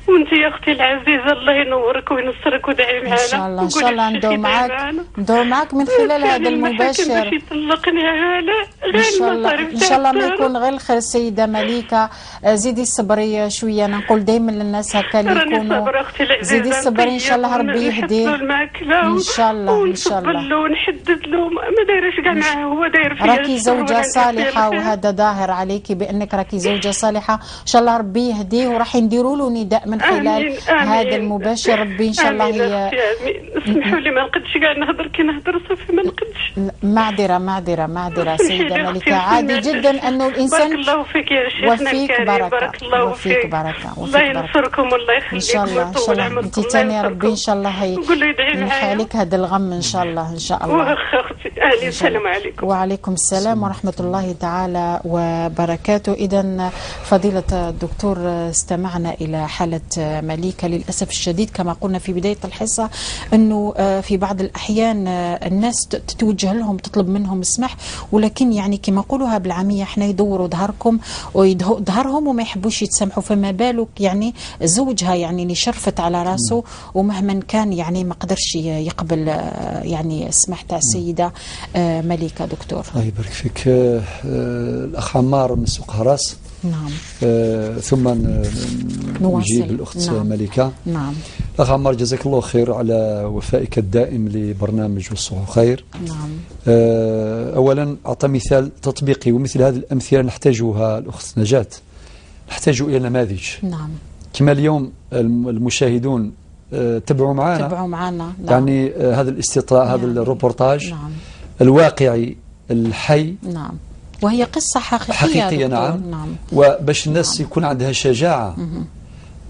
وانت يا أختي العزيزة الله ينورك وينصرك ودعي معنا إن شاء الله. إن شاء الله ندعو معاك، ندعو معاك من خلال هذا المباشر باش يطلقني على غير المصاريف. إن شاء الله ما يكون غير الخير سيدة مليكة. زيدي صبري شوية، أنا نقول دائما للناس هكا اللي يكونوا زيدي صبري إن شاء الله ربي يهديه إن شاء الله. إن شاء الله ونحدد له، ما دايرش كاع معاه، هو داير فيا. راكي زوجة صالحة وهذا ظاهر عليك بأنك راكي زوجة صالحة. إن شاء الله ربي يهديه وراح نديروا له نداء من خلال هذا المباشر. ربي إن شاء الله اسمحوا لي ما نقدش كاع نهضر، كي نهضر صافي ما نقدش. معذرة معذرة معذرة سيدة مليكة. عادي جدا أنه الإنسان. بارك الله فيك يا شيخنا الكريم، بارك الله وفيك بركة. الله ينصركم والله يخليكم. إن شاء الله إن شاء الله أنت ثاني ربي إن شاء الله ينحي عليك هذا الغم إن شاء الله. إن شاء الله. أهلي السلام عليكم. وعليكم السلام ورحمة الله تعالى وبركاته. إذا فضيلة الدكتور، استمعنا إلى حالة مليكة. للأسف الشديد كما قلنا في بداية الحصة أنه في بعض الأحيان الناس تتوجه لهم تطلب منهم السماح، ولكن يعني كما نقولوها بالعامية احنا يدوروا ظهركم وظهرهم وما يحبوش يتسامحوا، فما بالك يعني زوجها يعني اللي شرفت على راسه ومهما كان يعني ما قدرش يقبل يعني السماح تاع السيدة مليكة. دكتور الله يبارك فيك. الأخ عمار من سوق هراس. نعم. ثم نجيب الأخت. نعم. مليكة. نعم. الأخ عمار جزاك الله خير على وفائك الدائم لبرنامج والصحة خير. نعم. أولا أعطى مثال تطبيقي، ومثل هذه الأمثلة نحتاجها الأخت نجاة، نحتاج إلى نماذج. نعم. كما اليوم المشاهدون تبعوا معنا، تبعوا معنا. نعم. يعني هذا الاستطلاع. نعم. هذا الروبورتاج. نعم. الواقعي الحي. نعم. وهي قصة حقيقية, حقيقية. نعم. نعم. وباش الناس. نعم. يكون عندها شجاعة.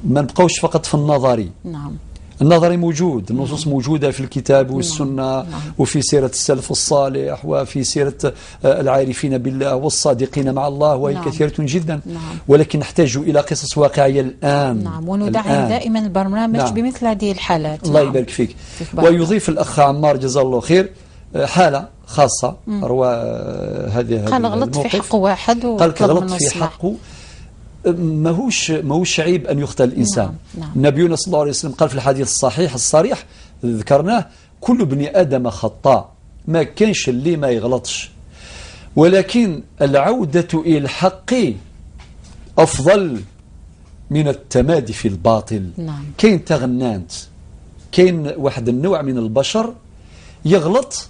ما نبقاوش فقط في النظري. نعم. النظري موجود، النصوص موجودة في الكتاب والسنة. نعم. وفي سيرة السلف الصالح وفي سيرة العارفين بالله والصادقين مع الله، وهي نعم. كثيرة جدا. نعم. ولكن نحتاج إلى قصص واقعية الآن. نعم، وندعم دائما البرنامج. نعم. بمثل هذه الحالات. الله يبارك فيك. ويضيف الأخ عمار جزاه الله خير حالة خاصة روى هذه، قال غلط في حق واحد، قال غلط في حقه. ماهوش عيب أن يخطئ الإنسان. نعم. نعم. نبينا صلى الله عليه وسلم قال في الحديث الصحيح الصريح ذكرناه: كل ابن آدم خطاء، ما كانش اللي ما يغلطش، ولكن العودة إلى الحق أفضل من التمادي في الباطل. نعم. كاين تغنانت، كاين واحد النوع من البشر يغلط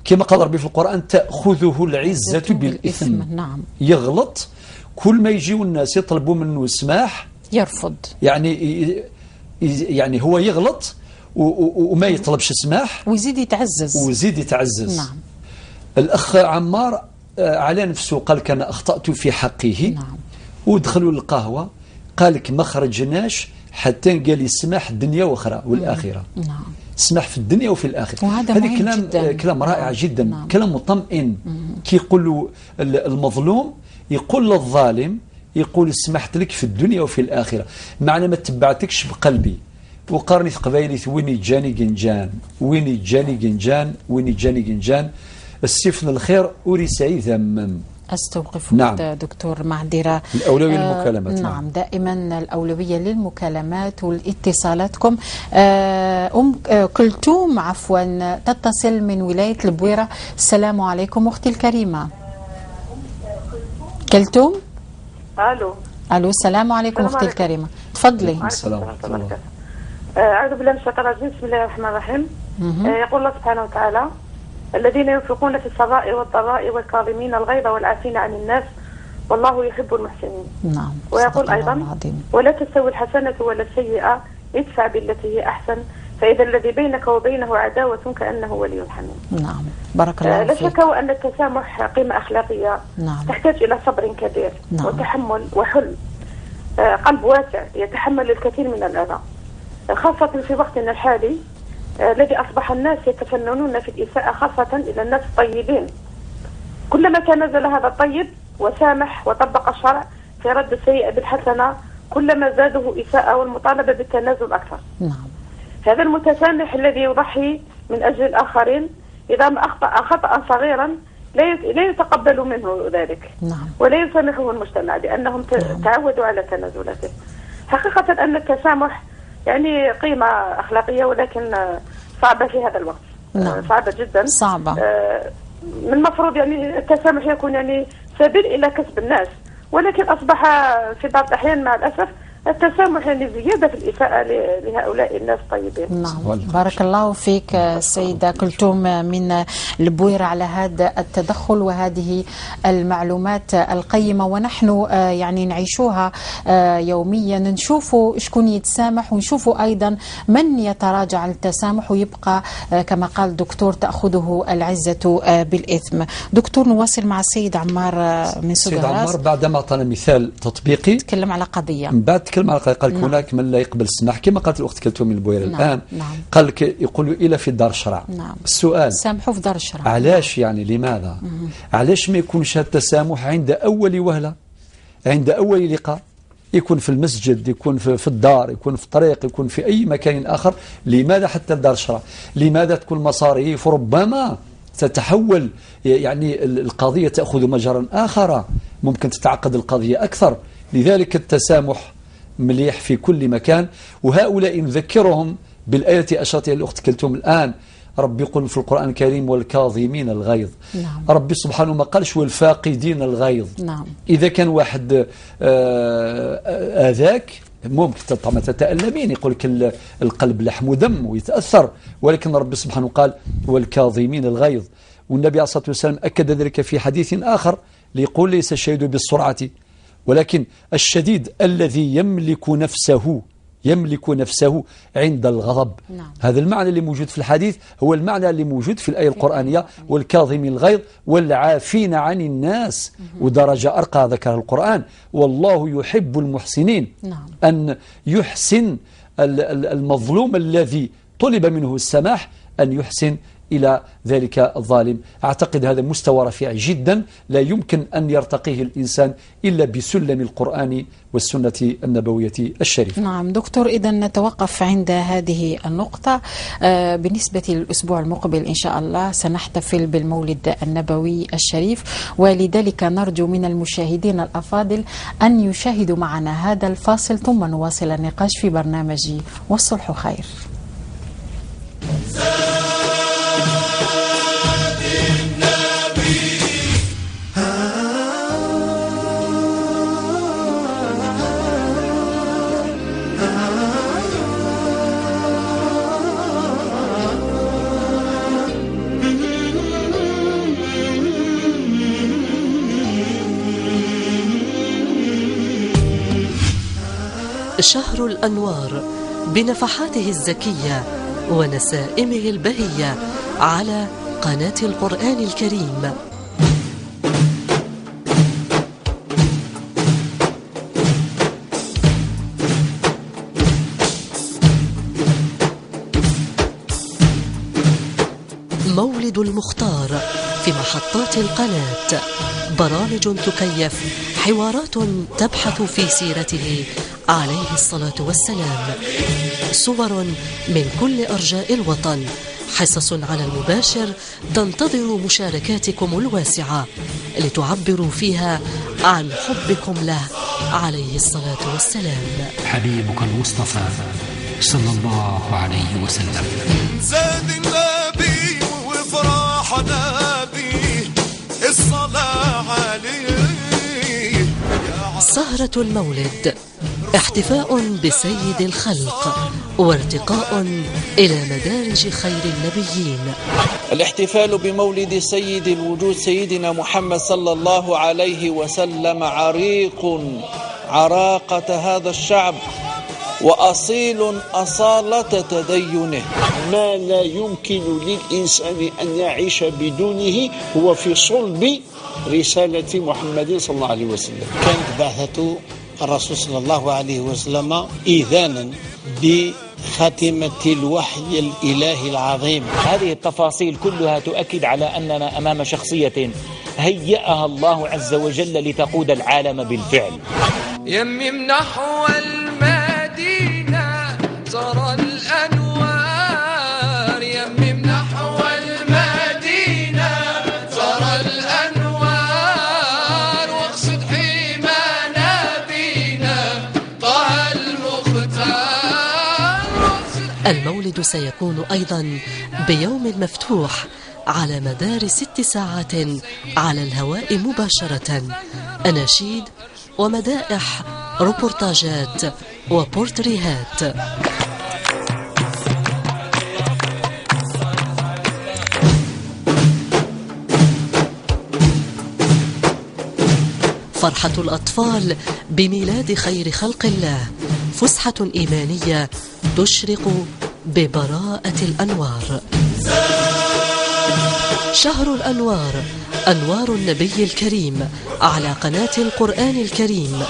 كما قال ربي في القرآن: تأخذه العزة بالإثم. نعم. يغلط، كل ما يجيو الناس يطلبوا منه سماح يرفض، يعني هو يغلط وما يطلبش سماح ويزيد يتعزز. نعم. الأخ عمار على نفسه قال كان أخطأت في حقه. نعم. ودخلوا للقهوة، قال لك ما خرجناش حتى قال لي سماح الدنيا واخرى والآخرة. نعم. سمح في الدنيا وفي الآخرة. وهذا كلام جداً. كلام رائع جدا. نعم. كلام مطمئن. كي يقول المظلوم يقول للظالم، يقول سمحت لك في الدنيا وفي الآخرة، معنى ما تبعتكش بقلبي. وقارني في قبايلي وين يجاني جنجان، وين يجاني جنجان، وين يجاني جنجان، السيف الخير وريسعي ذمم. أستوقف. نعم. دكتور معذرة، الأولوية للمكالمات. نعم. دائما الأولوية للمكالمات والاتصالاتكم. أم كلثوم عفوا تتصل من ولاية البويرة. السلام عليكم أختي الكريمة كلثوم. الو الو، السلام عليكم أختي الكريمة، تفضلي. السلام ورحمة الله. أعوذ بالله من الشيطان الرجيم، بسم الله الرحمن الرحيم. يقول الله سبحانه وتعالى: الذين ينفقون في السراء والضراء والكاظمين الغيظ والعافين عن الناس والله يحب المحسنين. نعم. ويقول أيضا: ولا تستوي الحسنة ولا السيئة، ادفع بالتي هي أحسن فإذا الذي بينك وبينه عداوة كأنه ولي حميم. نعم، بارك الله لا فيك. شك أن التسامح قيمة أخلاقية. نعم. تحتاج إلى صبر كبير. نعم. وتحمل وحلم، قلب واسع يتحمل الكثير من الأذى، خاصة في وقتنا الحالي الذي أصبح الناس يتفننون في الإساءة، خاصة إلى الناس الطيبين. كلما تنازل هذا الطيب وسامح وطبق الشرع في رد السيئة بالحسنة، كلما زاده إساءة والمطالبة بالتنازل أكثر. نعم. هذا المتسامح الذي يضحي من أجل الآخرين إذا ما أخطأ خطأ صغيرا لا يتقبل منه ذلك. نعم. ولا يسامحه المجتمع لأنهم نعم. تعودوا على تنازلاته. حقيقة أن التسامح يعني قيمة أخلاقية، ولكن صعبة في هذا الوقت. نعم. صعبة جدا، صعبة. من المفروض يعني التسامح يكون يعني سبيل إلى كسب الناس، ولكن أصبح في بعض الأحيان مع الأسف التسامح يعني زيادة في الإساءة لهؤلاء الناس الطيبين. نعم، بارك الله فيك السيدة كلثوم من البويرة على هذا التدخل وهذه المعلومات القيمة، ونحن يعني نعيشوها يوميا، نشوفوا شكون يتسامح ونشوفوا أيضا من يتراجع عن التسامح ويبقى كما قال الدكتور تأخذه العزة بالإثم. دكتور نواصل مع السيد عمار من سوق السيد عمار بعدما أعطانا مثال تطبيقي تكلم على قضية، من بعد تكلم على قضية، قال لك هناك من لا يقبل السماح كما قالت الأخت كلثوم من البويرة. نعم. الآن نعم. قال لك يقولوا إلى في دار الشرع. نعم. السؤال سامحوا في دار الشرع علاش يعني لماذا؟ علاش ما يكونش هذا التسامح عند أول وهلة، عند أول لقاء، يكون في المسجد، يكون في الدار، يكون في الطريق، يكون في أي مكان آخر؟ لماذا حتى دار الشرع؟ لماذا تكون مصاريف؟ ربما تتحول يعني القضية تأخذ مجرا آخر، ممكن تتعقد القضية أكثر. لذلك التسامح مليح في كل مكان. وهؤلاء نذكرهم بالآية التي أشارت إليها الأخت كلثوم الآن، ربي يقول في القرآن الكريم والكاظمين الغيظ. نعم. ربي سبحانه ما قالش والفاقدين الغيظ. نعم. إذا كان واحد آذاك ممكن طبعا تتألمين، يقول لك القلب لحم دم ويتأثر، ولكن ربي سبحانه قال والكاظمين الغيظ. والنبي عليه الصلاة والسلام أكد ذلك في حديث آخر ليقول ليس الشديد بالسرعة ولكن الشديد الذي يملك نفسه، يملك نفسه عند الغضب. نعم. هذا المعنى اللي موجود في الحديث هو المعنى اللي موجود في الآية القرآنية والكاظم الغيظ والعافين عن الناس. ودرجة أرقى ذكرها القرآن والله يحب المحسنين. نعم. أن يحسن المظلوم الذي طلب منه السماح أن يحسن إلى ذلك الظالم. أعتقد هذا مستوى رفيع جدا لا يمكن أن يرتقيه الإنسان إلا بسلم القرآن والسنة النبوية الشريفة. نعم دكتور، إذا نتوقف عند هذه النقطة. بالنسبة للأسبوع المقبل إن شاء الله سنحتفل بالمولد النبوي الشريف، ولذلك نرجو من المشاهدين الأفاضل أن يشاهدوا معنا هذا الفاصل ثم نواصل النقاش في برنامج والصلح خير. شهر الأنوار بنفحاته الزكية ونسائمه البهية على قناة القرآن الكريم. مولد المختار في محطات القناة، برامج تكيف، حوارات تبحث في سيرته عليه الصلاة والسلام، صور من كل أرجاء الوطن، حصص على المباشر تنتظر مشاركاتكم الواسعة لتعبروا فيها عن حبكم له عليه الصلاة والسلام. حبيبك المصطفى صلى الله عليه وسلم. زاد النبي وفرحنا به الصلاة عليه. سهرة المولد احتفاء بسيد الخلق وارتقاء إلى مدارج خير النبيين. الاحتفال بمولد سيد الوجود سيدنا محمد صلى الله عليه وسلم عريق عراقة هذا الشعب وأصيل أصالة تدينه. ما لا يمكن للإنسان أن يعيش بدونه هو في صلب رسالة محمد صلى الله عليه وسلم. كانت بعثة الرسول صلى الله عليه وسلم إذانا بخاتمة الوحي الإلهي العظيم. هذه التفاصيل كلها تؤكد على أننا أمام شخصية هيأها الله عز وجل لتقود العالم بالفعل. يمم نحو المدينة ترى الأنوار، يمم نحو المدينة ترى الأنوار، واقصد حمى نبينا طه المختار. المولد سيكون أيضا بيوم مفتوح على مدار 6 ساعات على الهواء مباشرة، أناشيد ومدائح، روبورتاجات وبورتريهات. فرحة الأطفال بميلاد خير خلق الله، فسحة إيمانية تشرق ببراءة الأنوار. شهر الأنوار، أنوار النبي الكريم على قناة القرآن الكريم.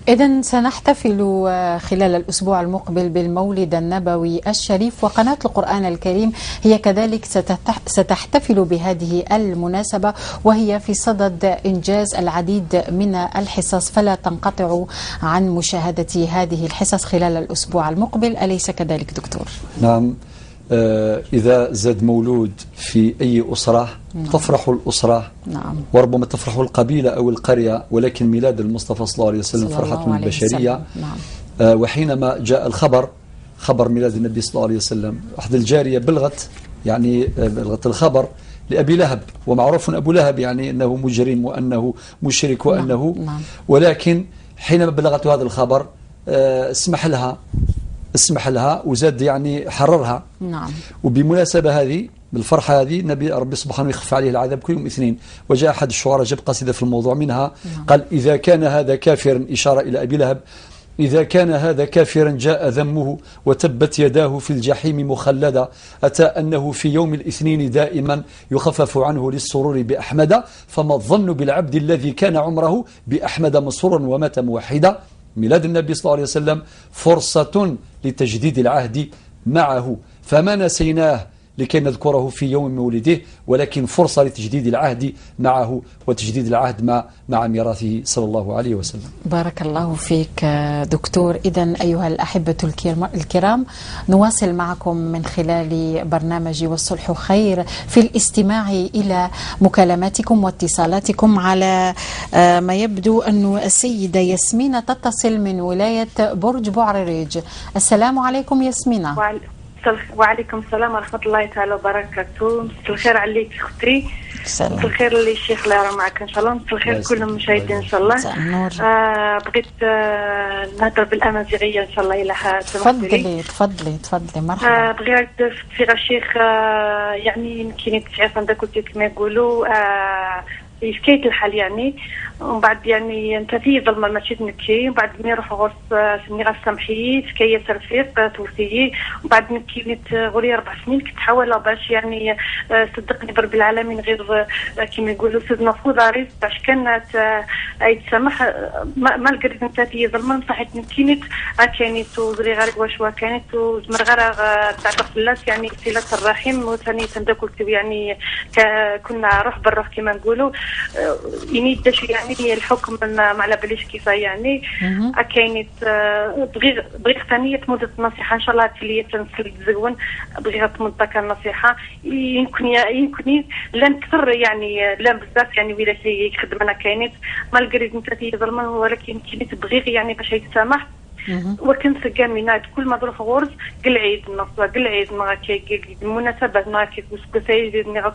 إذن سنحتفل خلال الأسبوع المقبل بالمولد النبوي الشريف، وقناة القرآن الكريم هي كذلك ستحتفل بهذه المناسبة، وهي في صدد إنجاز العديد من الحصص، فلا تنقطع عن مشاهدة هذه الحصص خلال الأسبوع المقبل، أليس كذلك دكتور؟ نعم، إذا زاد مولود في أي أسرة تفرح الأسرة، نعم، وربما تفرح القبيلة أو القرية، ولكن ميلاد المصطفى صلى الله عليه وسلم فرحة البشرية. نعم. وحينما جاء الخبر، خبر ميلاد النبي صلى الله عليه وسلم، أحد الجارية بلغت، يعني بلغت الخبر لأبي لهب، ومعروف أبو لهب يعني أنه مجرم وأنه مشرك وأنه، نعم. ولكن حينما بلغت هذا الخبر اسمح لها، اسمح لها وزاد يعني حررها. نعم. وبمناسبة هذه بالفرحة هذه النبي ربي سبحانه يخف عليه العذاب كل يوم اثنين. وجاء أحد الشعراء جاب قصيدة في الموضوع منها، نعم. قال إذا كان هذا كافرا، إشارة إلى أبي لهب، إذا كان هذا كافرا جاء ذمه، وتبت يداه في الجحيم مخلدة. أتى أنه في يوم الاثنين دائما يخفف عنه للسرور بأحمد، فما الظن بالعبد الذي كان عمره بأحمد مسرورا ومات موحدا. ميلاد النبي صلى الله عليه وسلم فرصة لتجديد العهد معه، فما نسيناه لكي نذكره في يوم مولده، ولكن فرصة لتجديد العهد معه وتجديد العهد مع ميراثه صلى الله عليه وسلم. بارك الله فيك دكتور. إذن أيها الأحبة الكرام، نواصل معكم من خلال برنامج والصلح خير في الاستماع إلى مكالماتكم واتصالاتكم. على ما يبدو أن السيدة ياسمينة تتصل من ولاية برج بوعريريج. السلام عليكم ياسمينة. وعليكم السلام ورحمة الله تعالى وبركاته. مساء الخير عليك أختي، مساء الخير للشيخ اللي راه معك إن شاء الله، مساء الخير كل المشاهدين إن شاء الله. بغيت نهضر بالأمازيغية إن شاء الله إلا سمحتي. تفضلي تفضلي تفضلي، مرحبا. بغيت في الشيخ يعني يمكن تعرف عندك قلت كما يقولوا يشكيت الحال يعني، ومن بعد يعني انت في ظلمه ماشي تنكي، ومن بعد مي نروح غرس سمي غا سامحي كي ترفيق توفي، ومن بعد نكي غوري 4 سنين كنت حاول باش يعني صدقني برب العالمين غير كيما يقولوا سيدنا فوضاري باش كانت يتسامح malgré انت في ظلمه بصح نكينيت كانت وزري غير واش كانت وزمر غير تعتق الناس يعني صله الرحم وثاني تنداكل يعني كنا روح بالروح كيما نقولوا يعني داش يعني الحكم ما على باليش كيف يعني كاينت بغي ثانية تمد النصيحة ان شاء الله تلي تنسل تزون بغي تمد النصيحة يمكن لا نكثر يعني لا بزاف يعني ولا يخدم انا كاينت malgré انت في ظلمه ولكن كاينت بغي يعني باش يتسامح. وكنت كامينات كل ما تروح غرز كل عيد نص كل عيد ما كي المناسبات ما كي كسكسي نغص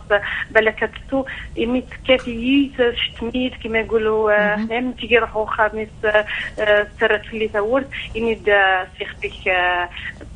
بالك تسو يميت كافييت شتميت كما يقولوا حنا من تيجي يروحوا خامس سرت في اللي ثورت يميت سيختك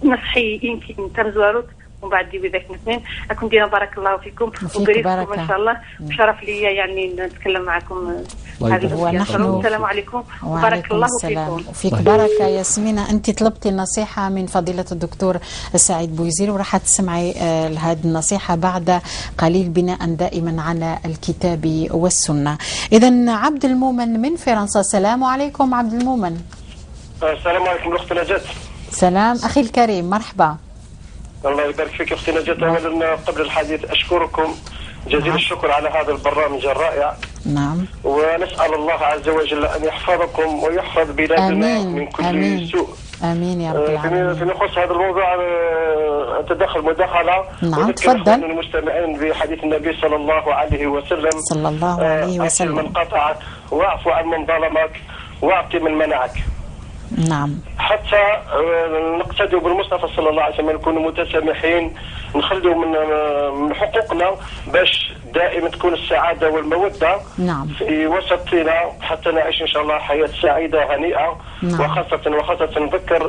نصحي يمكن تمزواروت ومن بعد ديوي ذاك الاثنين. اكون ديما بارك الله فيكم وبارك ان شاء الله، وشرف لي يعني نتكلم معكم. السلام عليكم وبارك الله فيكم. وفيك بركة ياسمينة. أنت طلبتي النصيحة من فضيلة الدكتور سعيد بويزير وراح تسمعي هذه النصيحة بعد قليل بناء دائما على الكتاب والسنة. إذا عبد المؤمن من فرنسا، السلام عليكم عبد المؤمن. السلام عليكم الأخت نجاة. سلام أخي الكريم، مرحبا. الله يبارك فيك أختي نجاة. أولا قبل الحديث أشكركم جزيل الشكر على هذا البرنامج الرائع. نعم. ونسأل الله عز وجل أن يحفظكم ويحفظ بلادنا من كل آمين. سوء. آمين يا رب العالمين. فيما يخص هذا الموضوع أتدخل مداخلة. نعم تفضل. المستمعين بحديث النبي صلى الله عليه وسلم. صلى الله عليه وسلم. من قطعك واعف عن من ظلمك واعطي من منعك. نعم. حتى نقتدي بالمصطفى صلى الله عليه وسلم، نكون متسامحين، نخلوا من حقوقنا باش دائما تكون السعادة والمودة. نعم. في وسطنا حتى نعيش إن شاء الله حياة سعيدة هنيئة. نعم. وخاصة نذكر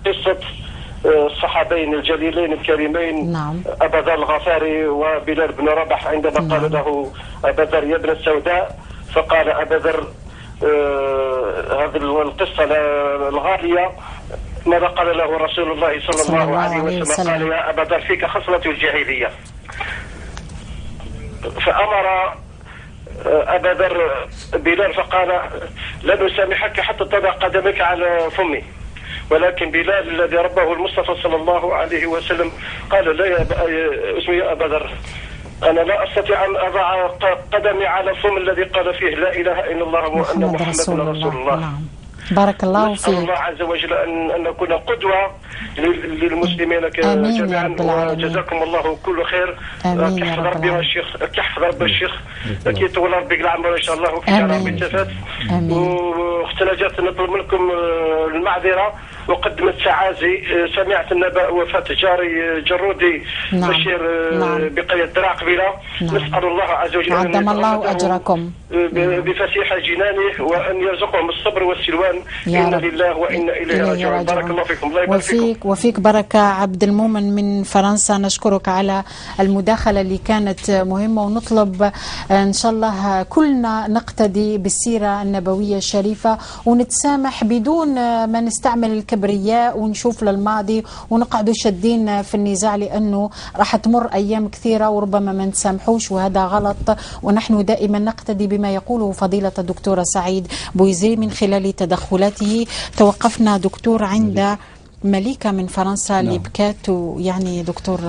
قصة الصحابين الجليلين الكريمين. نعم. أبا ذر الغفاري وبلال بن رباح عندما نعم. قال له أبا ذر يا ابن السوداء، فقال أبا ذر هذه القصة الغالية، ماذا قال له رسول الله صلى الله عليه وسلم؟ قال يا أبا ذر فيك خصلة الجاهلية. فأمر أبا ذر بلال فقال لن أسامحك حتى تضع قدمك على فمي، ولكن بلال الذي ربه المصطفى صلى الله عليه وسلم قال لا يا اسمي أبا ذر، أنا لا أستطيع أن أضع قدمي على فم الذي قال فيه لا إله إلا الله وأن محمدا رسول الله. نعم. بارك الله فيك. نسأل الله عز وجل أن نكون قدوة للمسلمين جميعا، وجزاكم الله كل خير. كيحفظ ربي الشيخ، كيحفظ ربي الشيخ، كيطول ربي العمر إن شاء الله وكيجعل ربي التفات. واختنا جات نطلب منكم المعذرة، وقدمت تعازي. سمعت النبأ وفاة جاري جرودي. نعم. بشير. نعم. بقرية دراع قبيلة. نعم. نسأل الله عز وجل أن عظم الله يتغمده أجركم. بفسيح جنانه وأن يرزقهم الصبر والسلوان. يا إن رب. لله وإنا إليه راجعون. بارك الله فيكم، الله يبارك فيكم. وفيك بركة. عبد المؤمن من فرنسا، نشكرك على المداخلة اللي كانت مهمة، ونطلب إن شاء الله كلنا نقتدي بالسيرة النبوية الشريفة ونتسامح بدون ما نستعمل الكبرياء ونشوف للماضي ونقعد شادين في النزاع، لأنه راح تمر أيام كثيرة وربما ما نتسامحوش، وهذا غلط. ونحن دائما نقتدي بما يقوله فضيلة الدكتور سعيد بويزري من خلال تدخلاته. توقفنا دكتور عند مليكة من فرنسا اللي بكات، ويعني دكتور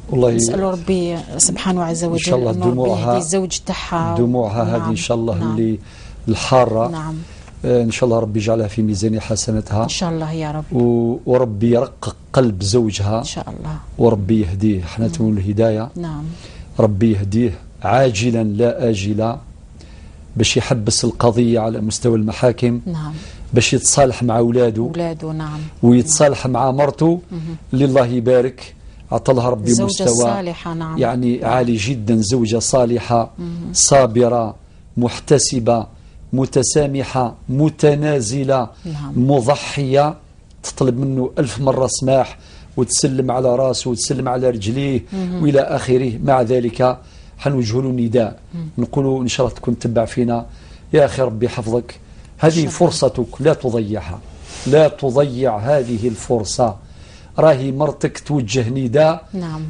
والله نسأل ربي سبحانه عز وجل إن شاء الله إنه ربي دموعها يهدي الزوج تاعها، دموعها هذه. نعم. إن شاء الله. نعم. اللي الحارة. نعم. إن شاء الله ربي يجعلها في ميزان حسناتها إن شاء الله يا رب، وربي يرقق قلب زوجها إن شاء الله، وربي يهديه. احنا نتمنى الهداية. نعم. ربي يهديه عاجلا لا آجلا، باش يحبس القضية على مستوى المحاكم. نعم. باش يتصالح مع أولاده. أولاده، نعم. ويتصالح مع مرته اللي الله يبارك عطى لها ربي الزوجة مستوى الصالحة. نعم. يعني عالي جدا، زوجة صالحة صابرة محتسبة متسامحة متنازلة. نعم. مضحية، تطلب منه 1000 مرة سماح وتسلم على راسه وتسلم على رجليه وإلى آخره. مع ذلك حنوجه له نداء، نقولوا إن شاء الله تكون تبع فينا يا أخي، ربي يحفظك، هذه فرصتك لا تضيعها، لا تضيع هذه الفرصة. راهي مرتك توجه نداء. نعم.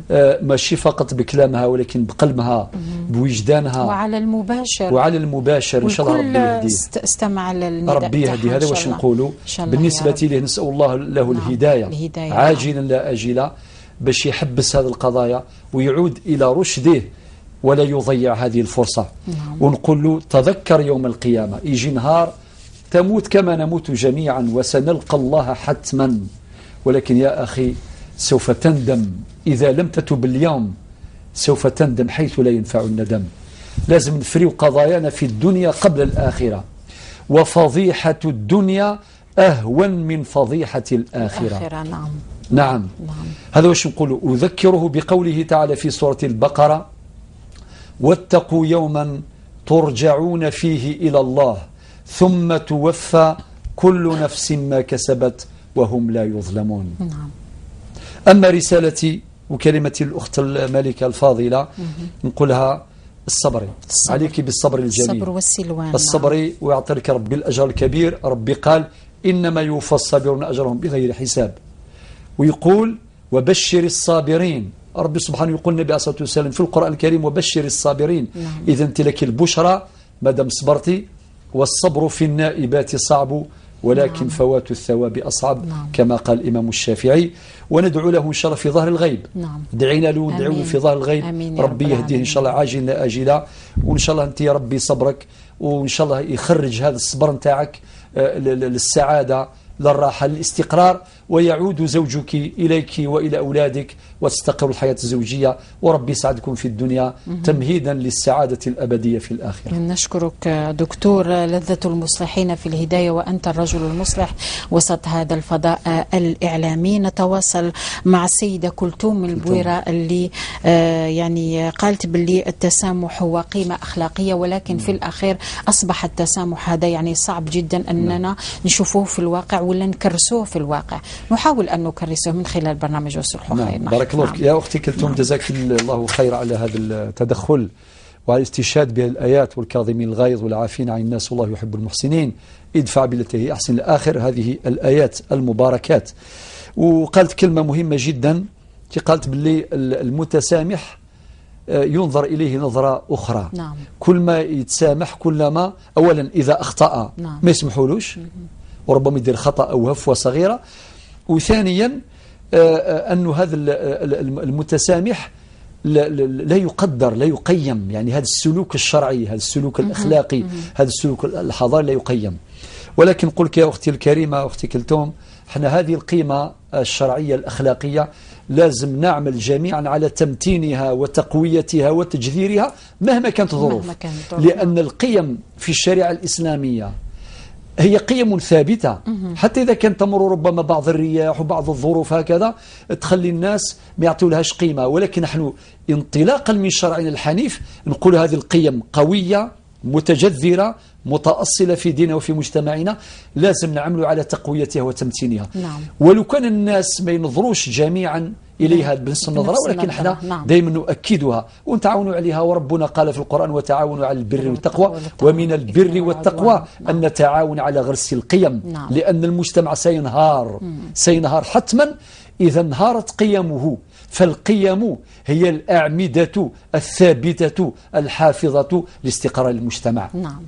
ماشي فقط بكلامها ولكن بقلبها، بوجدانها، وعلى المباشر، وعلى المباشر. إن شاء الله ربي والكل يهديه. استمع للنداء ربي تاعها يهدي. إن هذا شاء واش الله. نقولوا إن شاء الله يا بالنسبة رب. له، نسأل الله له نعم. الهداية، الهداية. عاجلا لا آجلا، باش يحبس هذه القضايا ويعود إلى رشده ولا يضيع هذه الفرصة. نعم. ونقول له تذكر يوم القيامة، يجي نهار تموت كما نموت جميعا وسنلقى الله حتما، ولكن يا أخي سوف تندم إذا لم تتب اليوم، سوف تندم حيث لا ينفع الندم. لازم نفريو قضايانا في الدنيا قبل الآخرة، وفضيحة الدنيا أهون من فضيحة الآخرة. الآخرة. نعم. نعم. نعم. هذا واش نقول. أذكره بقوله تعالى في سورة البقرة: واتقوا يوما ترجعون فيه إلى الله ثم توفى كل نفس ما كسبت وهم لا يظلمون. نعم. أما رسالتي وكلمتي الأخت الملكة الفاضلة نقولها الصبر. عليك بالصبر الجميل، الصبر والسلوان. الصبر، ويعطيك ربي الأجر الكبير. ربي قال إنما يوفى الصابرون أجرهم بغير حساب، ويقول وبشر الصابرين. ربي سبحانه يقول النبي عليه الصلاة والسلام في القرآن الكريم وبشر الصابرين. نعم. إذا أنت لك البشرى ما دام صبرتي، والصبر في النائبات صعب ولكن نعم. فوات الثواب أصعب. نعم. كما قال الإمام الشافعي. وندعو له إن شاء الله في ظهر الغيب. نعم. دعينا له وندعو له في ظهر الغيب. آمين يا رب ربي يهديه إن العالمين. شاء الله عاجلا لا آجلا، وإن شاء الله أنت يا ربي صبرك، وإن شاء الله يخرج هذا الصبر نتاعك للسعادة، للراحة، للاستقرار، ويعود زوجك إليك وإلى أولادك، وتستقر الحياة الزوجية، وربي يسعدكم في الدنيا تمهيدا للسعادة الأبدية في الآخرة. نشكرك دكتور، لذة المصلحين في الهداية، وأنت الرجل المصلح وسط هذا الفضاء الإعلامي. نتواصل مع السيدة كلثوم البويرة اللي يعني قالت باللي التسامح هو قيمة أخلاقية، ولكن في الأخير أصبح التسامح هذا يعني صعب جدا أننا نشوفوه في الواقع ولا نكرسوه في الواقع. نحاول أن نكرسه من خلال برنامج الصلح نعم. خير. بارك الله فيك نعم. يا أختي كلثوم، جزاك الله خير على هذا التدخل وعلى الاستشهاد بهالآيات، والكاظمين الغيظ والعافين عن الناس والله يحب المحسنين، ادفع بالتي هي أحسن الآخر، هذه الآيات المباركات. وقالت كلمة مهمة جدا، قالت باللي المتسامح ينظر إليه نظرة أخرى. نعم. كل ما يتسامح كلما أولا إذا أخطأ نعم. ما يسمحولوش، وربما يدير خطأ أو هفوة صغيرة. وثانيا أن هذا المتسامح لا يقدر، لا يقيم، يعني هذا السلوك الشرعي، هذا السلوك الأخلاقي، هذا السلوك الحضاري لا يقيم. ولكن قلت يا أختي الكريمة، أختي كلثوم، احنا هذه القيمة الشرعية الأخلاقية لازم نعمل جميعا على تمتينها وتقويتها وتجذيرها مهما كانت الظروف، لأن القيم في الشريعة الإسلامية هي قيم ثابتة، حتى إذا كان تمر ربما بعض الرياح وبعض الظروف هكذا تخلي الناس ما يعطوا لهاش قيمة، ولكن نحن انطلاقا من شرعنا الحنيف نقول هذه القيم قوية متجذرة متأصلة في ديننا وفي مجتمعنا، لازم نعمل على تقويتها وتمتينها. ولو كان الناس ما ينظروش جميعا إليها بنفس النظرة، ولكن احنا دائما نؤكدها ونتعاونوا عليها. وربنا قال في القرآن وتعاونوا على البر والتقوى، ومن البر والتقوى أن نتعاون على غرس القيم. لأن المجتمع سينهار، سينهار حتما إذا انهارت قيمه. فالقيم هي الأعمدة الثابتة الحافظة لاستقرار المجتمع. نعم.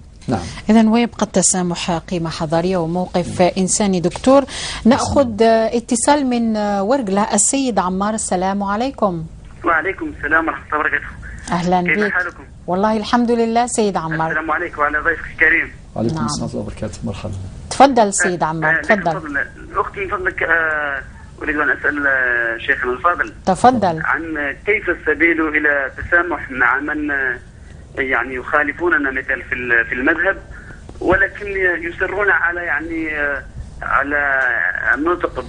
إذا ويبقى التسامح قيمة حضارية وموقف إنساني. دكتور، نأخذ اتصال من ورقلة، السيد عمار، السلام عليكم. وعليكم السلام ورحمة الله وبركاته. أهلا كيف بك. حالكم؟ والله الحمد لله سيد عمار. السلام عليكم وعلى ضيفك الكريم. وعليكم السلام ورحمة الله وبركاته، مرحبا. تفضل سيد عمار، تفضل. أختي من فضلك أريد أن أسأل شيخنا الفاضل. تفضل. عن كيف السبيل إلى التسامح مع من يعني يخالفوننا مثل في المذهب، ولكن يصرون على يعني على النطق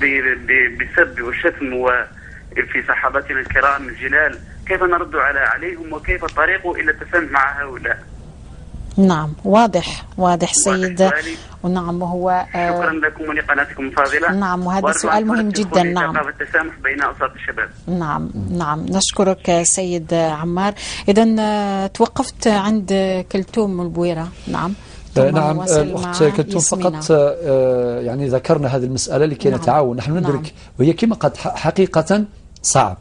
بالسب والشتم وفي صحابتنا الكرام الجلال، كيف نرد عليهم وكيف الطريق إلى التسامح مع هؤلاء؟ نعم، واضح واضح سيد. ونعم، وهو شكرا لكم ولقناتكم الفاضلة. نعم، وهذا سؤال مهم جدا. نعم، التسامح بين أوساط الشباب. نعم نعم، نشكرك سيد عمار. إذا توقفت عند كلثوم البويرة. نعم نعم، الأخت كلثوم فقط يعني ذكرنا هذه المسألة لكي نتعاون نحن ندرك، وهي كما قد حقيقة صعب.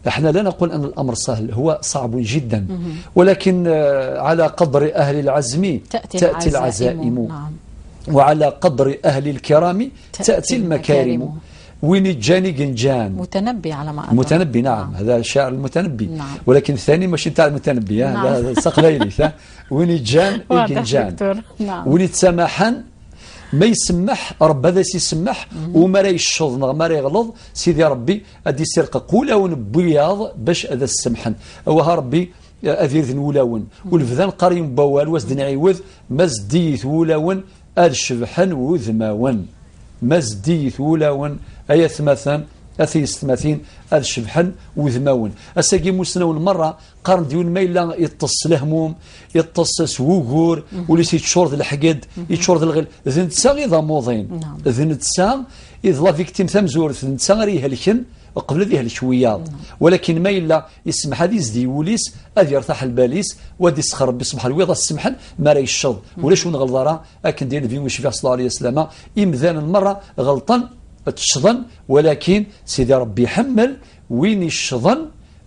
احنا لا نقول أن الأمر سهل، هو صعب جدا، ولكن على قدر أهل العزم تأتي العزائم. وعلى قدر أهل الكرام تأتي المكارم. وين جاني جنجان متنبي على ما أظن. متنبي، نعم. هذا الشاعر المتنبي. ولكن الثاني ماشي تاع المتنبي، هذا سقليلي. وين جان جنجان. وين تسامحن ما يسمح رب، هذا سيسمح وما راه يشض ما راه يغلظ سيدي ربي ادي يسرق قولاون بياض باش هذا السمحن وها ربي اذير ولاون والفذان قريم بوال وزد نعيوذ مزديت ولاون الشبحن وذماون مزديت ولاون اي ثمثن اثيس ثمثين الشبحن وذماون اساقي مسنون مرة قرن ديون ما الا يتص الهموم يتص سوغور وليس يتشورد الحقد يتشورد الغل ذن تسا غير موضين ذن تسا اذ لا فيكتيم ثمزور ذن تسا غير يهلكن قبل ذي يهلك شوية. ولكن ما الا يسمح هذه يزدي وليس هذه يرتاح الباليس وادي يسخر ربي سبحانه ويضا السمحن ما راه يشض ولا شو نغلط راه اكن ديال النبي وشفيع صلى الله عليه وسلم امذان المرة غلطا تشظن، ولكن سيدي ربي يحمل وين يشظن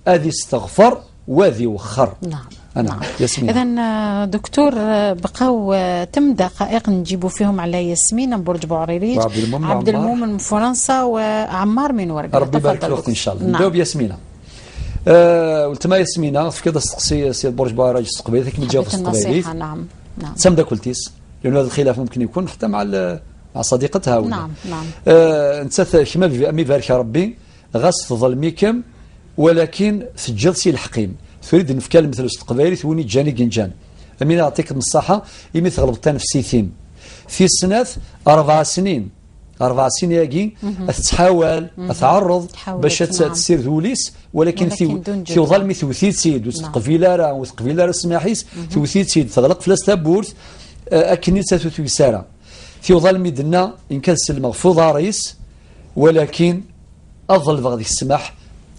اذي استغفر واذي وخر. نعم. نعم. ياسمين. إذا دكتور بقاو 8 دقائق نجيبوا فيهم على ياسمين من برج بوعريريج، عبد المؤمن من فرنسا، وعمار من ورقة. ربي يبارك في الوقت إن شاء الله. نبداو بياسمينة. قلت ما ياسمينة في كذا تسقسي سيد برج بوعريريج السقبيلي كيما تجاوب السقبيلي. نعم نعم. تم كلتيس لأن هذا الخلاف ممكن يكون حتى مع صديقتها ولا. نعم نعم. انت كما مي بارك ربي غاس تظلميكم ولكن سجل سي الحقيم تريد نفكال مثل القبائل ثوني جاني جنجان امين اعطيك الصحة يمي تغلب نفسيتين في سنة 4 سنين 4 سنين ياكي تحاول تعرض باش تسير ذوليس ولكن في ظلمي ثوثيت سيد وتقفيلا راه وتقفيلا راه سماحيس ثوثيت سيد تغلق فلاس تابورت اكني تاثوث في ظلمي دنا إن كان سلم فضاريس ولكن أظل بغدي السماح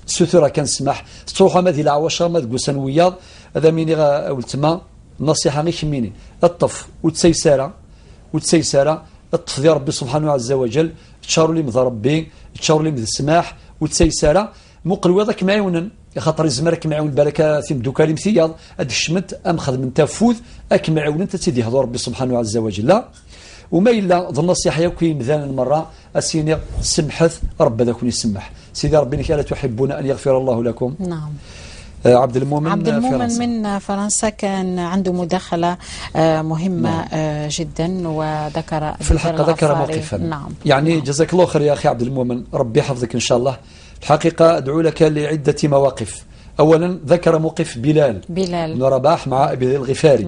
سترة كان سمح تروح ما ذي العواشة ما تقوسن وياض هذا ميني ولتما النصيحة غير كميني الطف وتسيسارة وتسيسارة الطف ديال ربي سبحانه عز وجل تشاروا لي مذ ربي تشاروا لي مذ السماح وتسيسارة مقل وياضك معاونن خاطر يزمرك معاون بالك في دوكالي مثياض هاد الشمت أم خدم تفوذ أك معاون أنت تسيدي هذا ربي سبحانه عز وجل. وما إلا ظن النصيحة يكوي مذان المرة السيني سمحث رب ذاك يسمح سيدي ربي ألا تحبون أن يغفر الله لكم. نعم. عبد المؤمن عبد المؤمن فرنسا. من فرنسا كان عنده مداخلة مهمة. نعم. جدا وذكر في الحقيقة ذكر موقفا. نعم. يعني نعم. جزاك الله خير يا أخي عبد المؤمن ربي يحفظك إن شاء الله. الحقيقة أدعو لك لعدة مواقف. أولا ذكر موقف بلال بن رباح مع أبي الغفاري.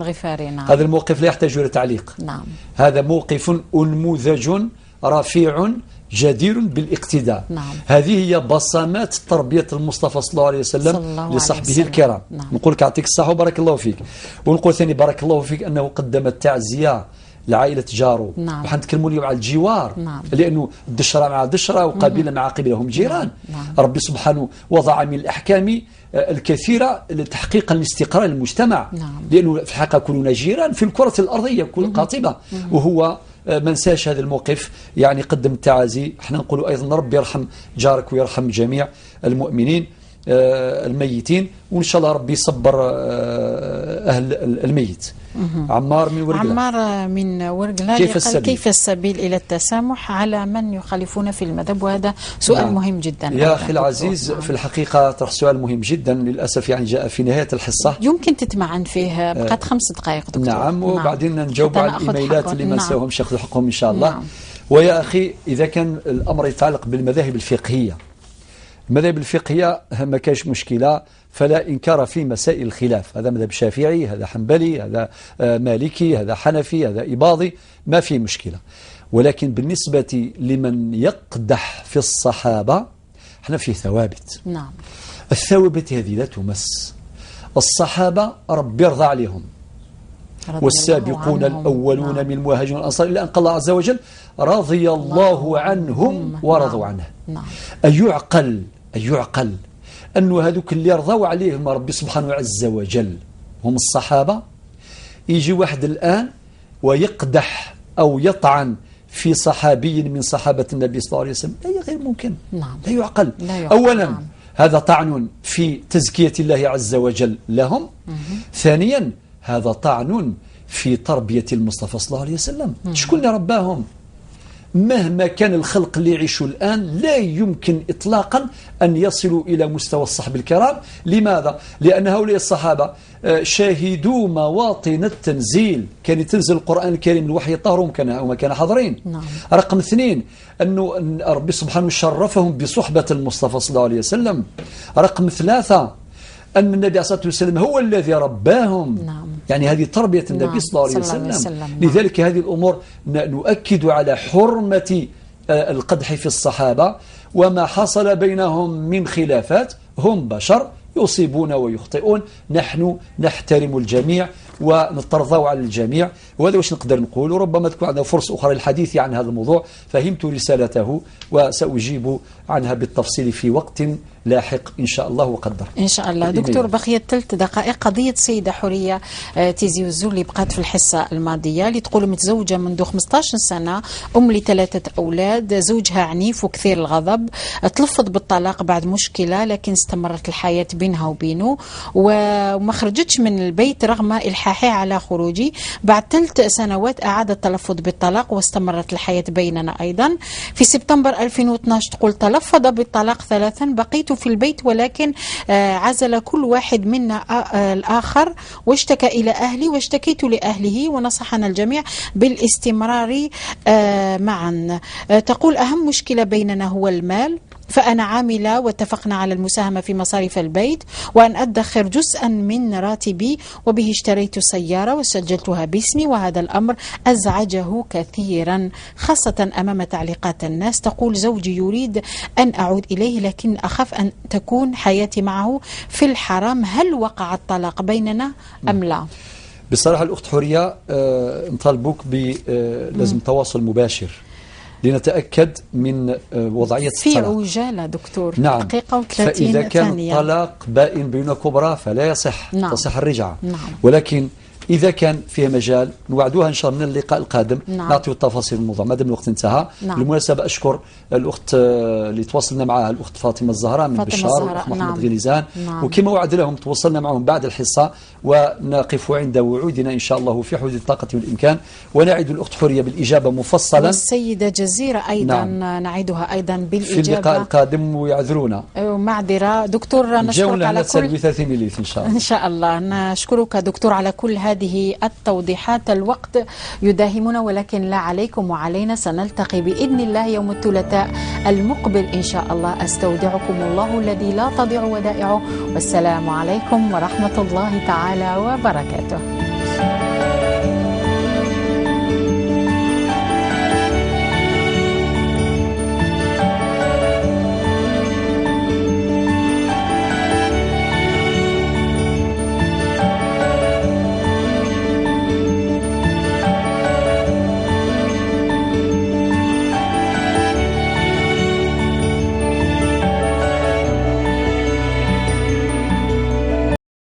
نعم. هذا الموقف لا يحتاج إلى تعليق. نعم. هذا موقف أنموذج رفيع جدير بالاقتداء. نعم. هذه هي بصمات تربية المصطفى صلى الله عليه وسلم لصحبه الكرام. نعم. نقول لك يعطيك الصحة وبارك الله فيك، ونقول ثاني بارك الله فيك أنه قدم التعزية لعائلة جارو. نعم. وحنتكلموا اليوم على الجوار. نعم. لأنه الدشرة مع دشرة وقبيلة مع قبيلة هم جيران. نعم. ربي سبحانه وضع من الأحكام الكثيرة لتحقيق الاستقرار المجتمع. نعم. لأنه في الحقيقة كلنا جيران في الكرة الأرضية كل قاطبة. وهو ما نساش هذا الموقف، يعني قدم التعازي. احنا نقول أيضا ربي يرحم جارك ويرحم جميع المؤمنين الميتين، وإن شاء الله ربي يصبر أهل الميت. عمار من ورقلة. عمار من ورقلة كيف السبيل إلى التسامح على من يخالفون في المذهب؟ وهذا سؤال نعم. مهم جدا يا أخي العزيز. نعم. في الحقيقة طرح سؤال مهم جدا، للأسف يعني جاء في نهاية الحصة، يمكن تتمعن فيه، بقت 5 دقائق دكتور. نعم. وبعدين نجاوب على الإيميلات اللي ما نساوهمش ياخذوا حقهم إن شاء الله. نعم. ويا أخي إذا كان الأمر يتعلق بالمذاهب الفقهية، المذاهب الفقهية ما كاش مشكلة، فلا إنكار في مسائل الخلاف، هذا مذهب شافعي، هذا حنبلي، هذا مالكي، هذا حنفي، هذا إباضي، ما في مشكلة. ولكن بالنسبة لمن يقدح في الصحابة احنا في ثوابت. نعم. الثوابت هذه لا تمس. الصحابة ربي يرضى عليهم، والسابقون الأولون نعم. من المهاجرين والأنصار، إلا أن قال الله عز وجل رضي الله عنهم ورضوا عنه. نعم. أن يعقل أنه هذوك اللي رضوا عليهم ربي سبحانه عز وجل هم الصحابة، يجي واحد الآن ويقدح أو يطعن في صحابي من صحابة النبي صلى الله عليه وسلم، لا غير ممكن. نعم. لا يعقل. لا يعقل. أولا نعم. هذا طعن في تزكية الله عز وجل لهم. ثانيا هذا طعن في تربية المصطفى صلى الله عليه وسلم. شكون اللي رباهم؟ مهما كان الخلق اللي يعيشوا الآن لا يمكن إطلاقا أن يصلوا إلى مستوى الصحب الكرام. لماذا؟ لأن هؤلاء الصحابة شاهدوا مواطن التنزيل، كان تنزل القرآن الكريم الوحي طهرهم وما كان حاضرين. نعم. رقم 2 أنه ربي سبحانه شرفهم بصحبة المصطفى صلى الله عليه وسلم. رقم 3 أن النبي عليه الصلاة والسلام هو الذي رباهم. نعم. يعني هذه تربية النبي نعم. صلى الله عليه وسلم. نعم. لذلك هذه الأمور نؤكد على حرمة القدح في الصحابة وما حصل بينهم من خلافات. هم بشر يصيبون ويخطئون، نحن نحترم الجميع ونترضى على الجميع، وهذا واش نقدر نقول. وربما تكون عندنا فرصة أخرى للحديث عن هذا الموضوع. فهمت رسالته وسأجيب عنها بالتفصيل في وقت لاحق إن شاء الله وقدر. إن شاء الله. دكتور بقيت 3 دقائق. قضية سيدة حورية تيزي وزو اللي بقات في الحصة الماضية، اللي تقول متزوجة منذ 15 سنة، أم ل3 أولاد، زوجها عنيف وكثير الغضب، تلفظ بالطلاق بعد مشكلة لكن استمرت الحياة بينها وبينه وما خرجتش من البيت رغم إلحاحها على خروجي. بعد 3 سنوات أعاد التلفظ بالطلاق واستمرت الحياة بيننا أيضا. في سبتمبر 2012 تقول تلفظ بالطلاق 3، بقيت في البيت ولكن عزل كل واحد منا الآخر، واشتكى إلى أهلي واشتكيت لأهله ونصحنا الجميع بالاستمرار معا. تقول أهم مشكلة بيننا هو المال، فأنا عاملة واتفقنا على المساهمة في مصاريف البيت وأن أدخر جزءا من راتبي، وبه اشتريت سيارة وسجلتها باسمي، وهذا الأمر أزعجه كثيرا خاصة أمام تعليقات الناس. تقول زوجي يريد أن أعود إليه لكن أخاف أن تكون حياتي معه في الحرام، هل وقع الطلاق بيننا أم لا؟ بصراحة الأخت حورية نطالبوك لازم تواصل مباشر لنتأكد من وضعية في الطلاق. عجالة دكتور. نعم. دقيقة و30 فإذا كان ثانية. الطلاق بائن بينة كبرى فلا يصح. نعم. تصح الرجعة. نعم. ولكن إذا كان فيها مجال نوعدوها إن شاء الله من اللقاء القادم. نعم. نعطي التفاصيل الموضوع ما دام الوقت انتهى. نعم. بالمناسبة أشكر الأخت اللي تواصلنا معها، الأخت فاطمة الزهراء من بشار، والأخ محمد نعم. غليزان. نعم. وكما وعد لهم تواصلنا معهم بعد الحصة، ونقف عند وعودنا إن شاء الله في حدود الطاقة والإمكان، ونعد الأخت حورية بالإجابة مفصلا. والسيدة جزيرة أيضا. نعم. نعيدها أيضا بالإجابة في اللقاء القادم ويعذرونا. معذرة دكتور، نشكرك على كل 30 مليت إن شاء الله. إن شاء الله نشكرك دكتور على كل هذه هذه التوضيحات. الوقت يداهمنا، ولكن لا عليكم وعلينا، سنلتقي بإذن الله يوم الثلاثاء المقبل إن شاء الله. أستودعكم الله الذي لا تضيع ودائعه، والسلام عليكم ورحمة الله تعالى وبركاته.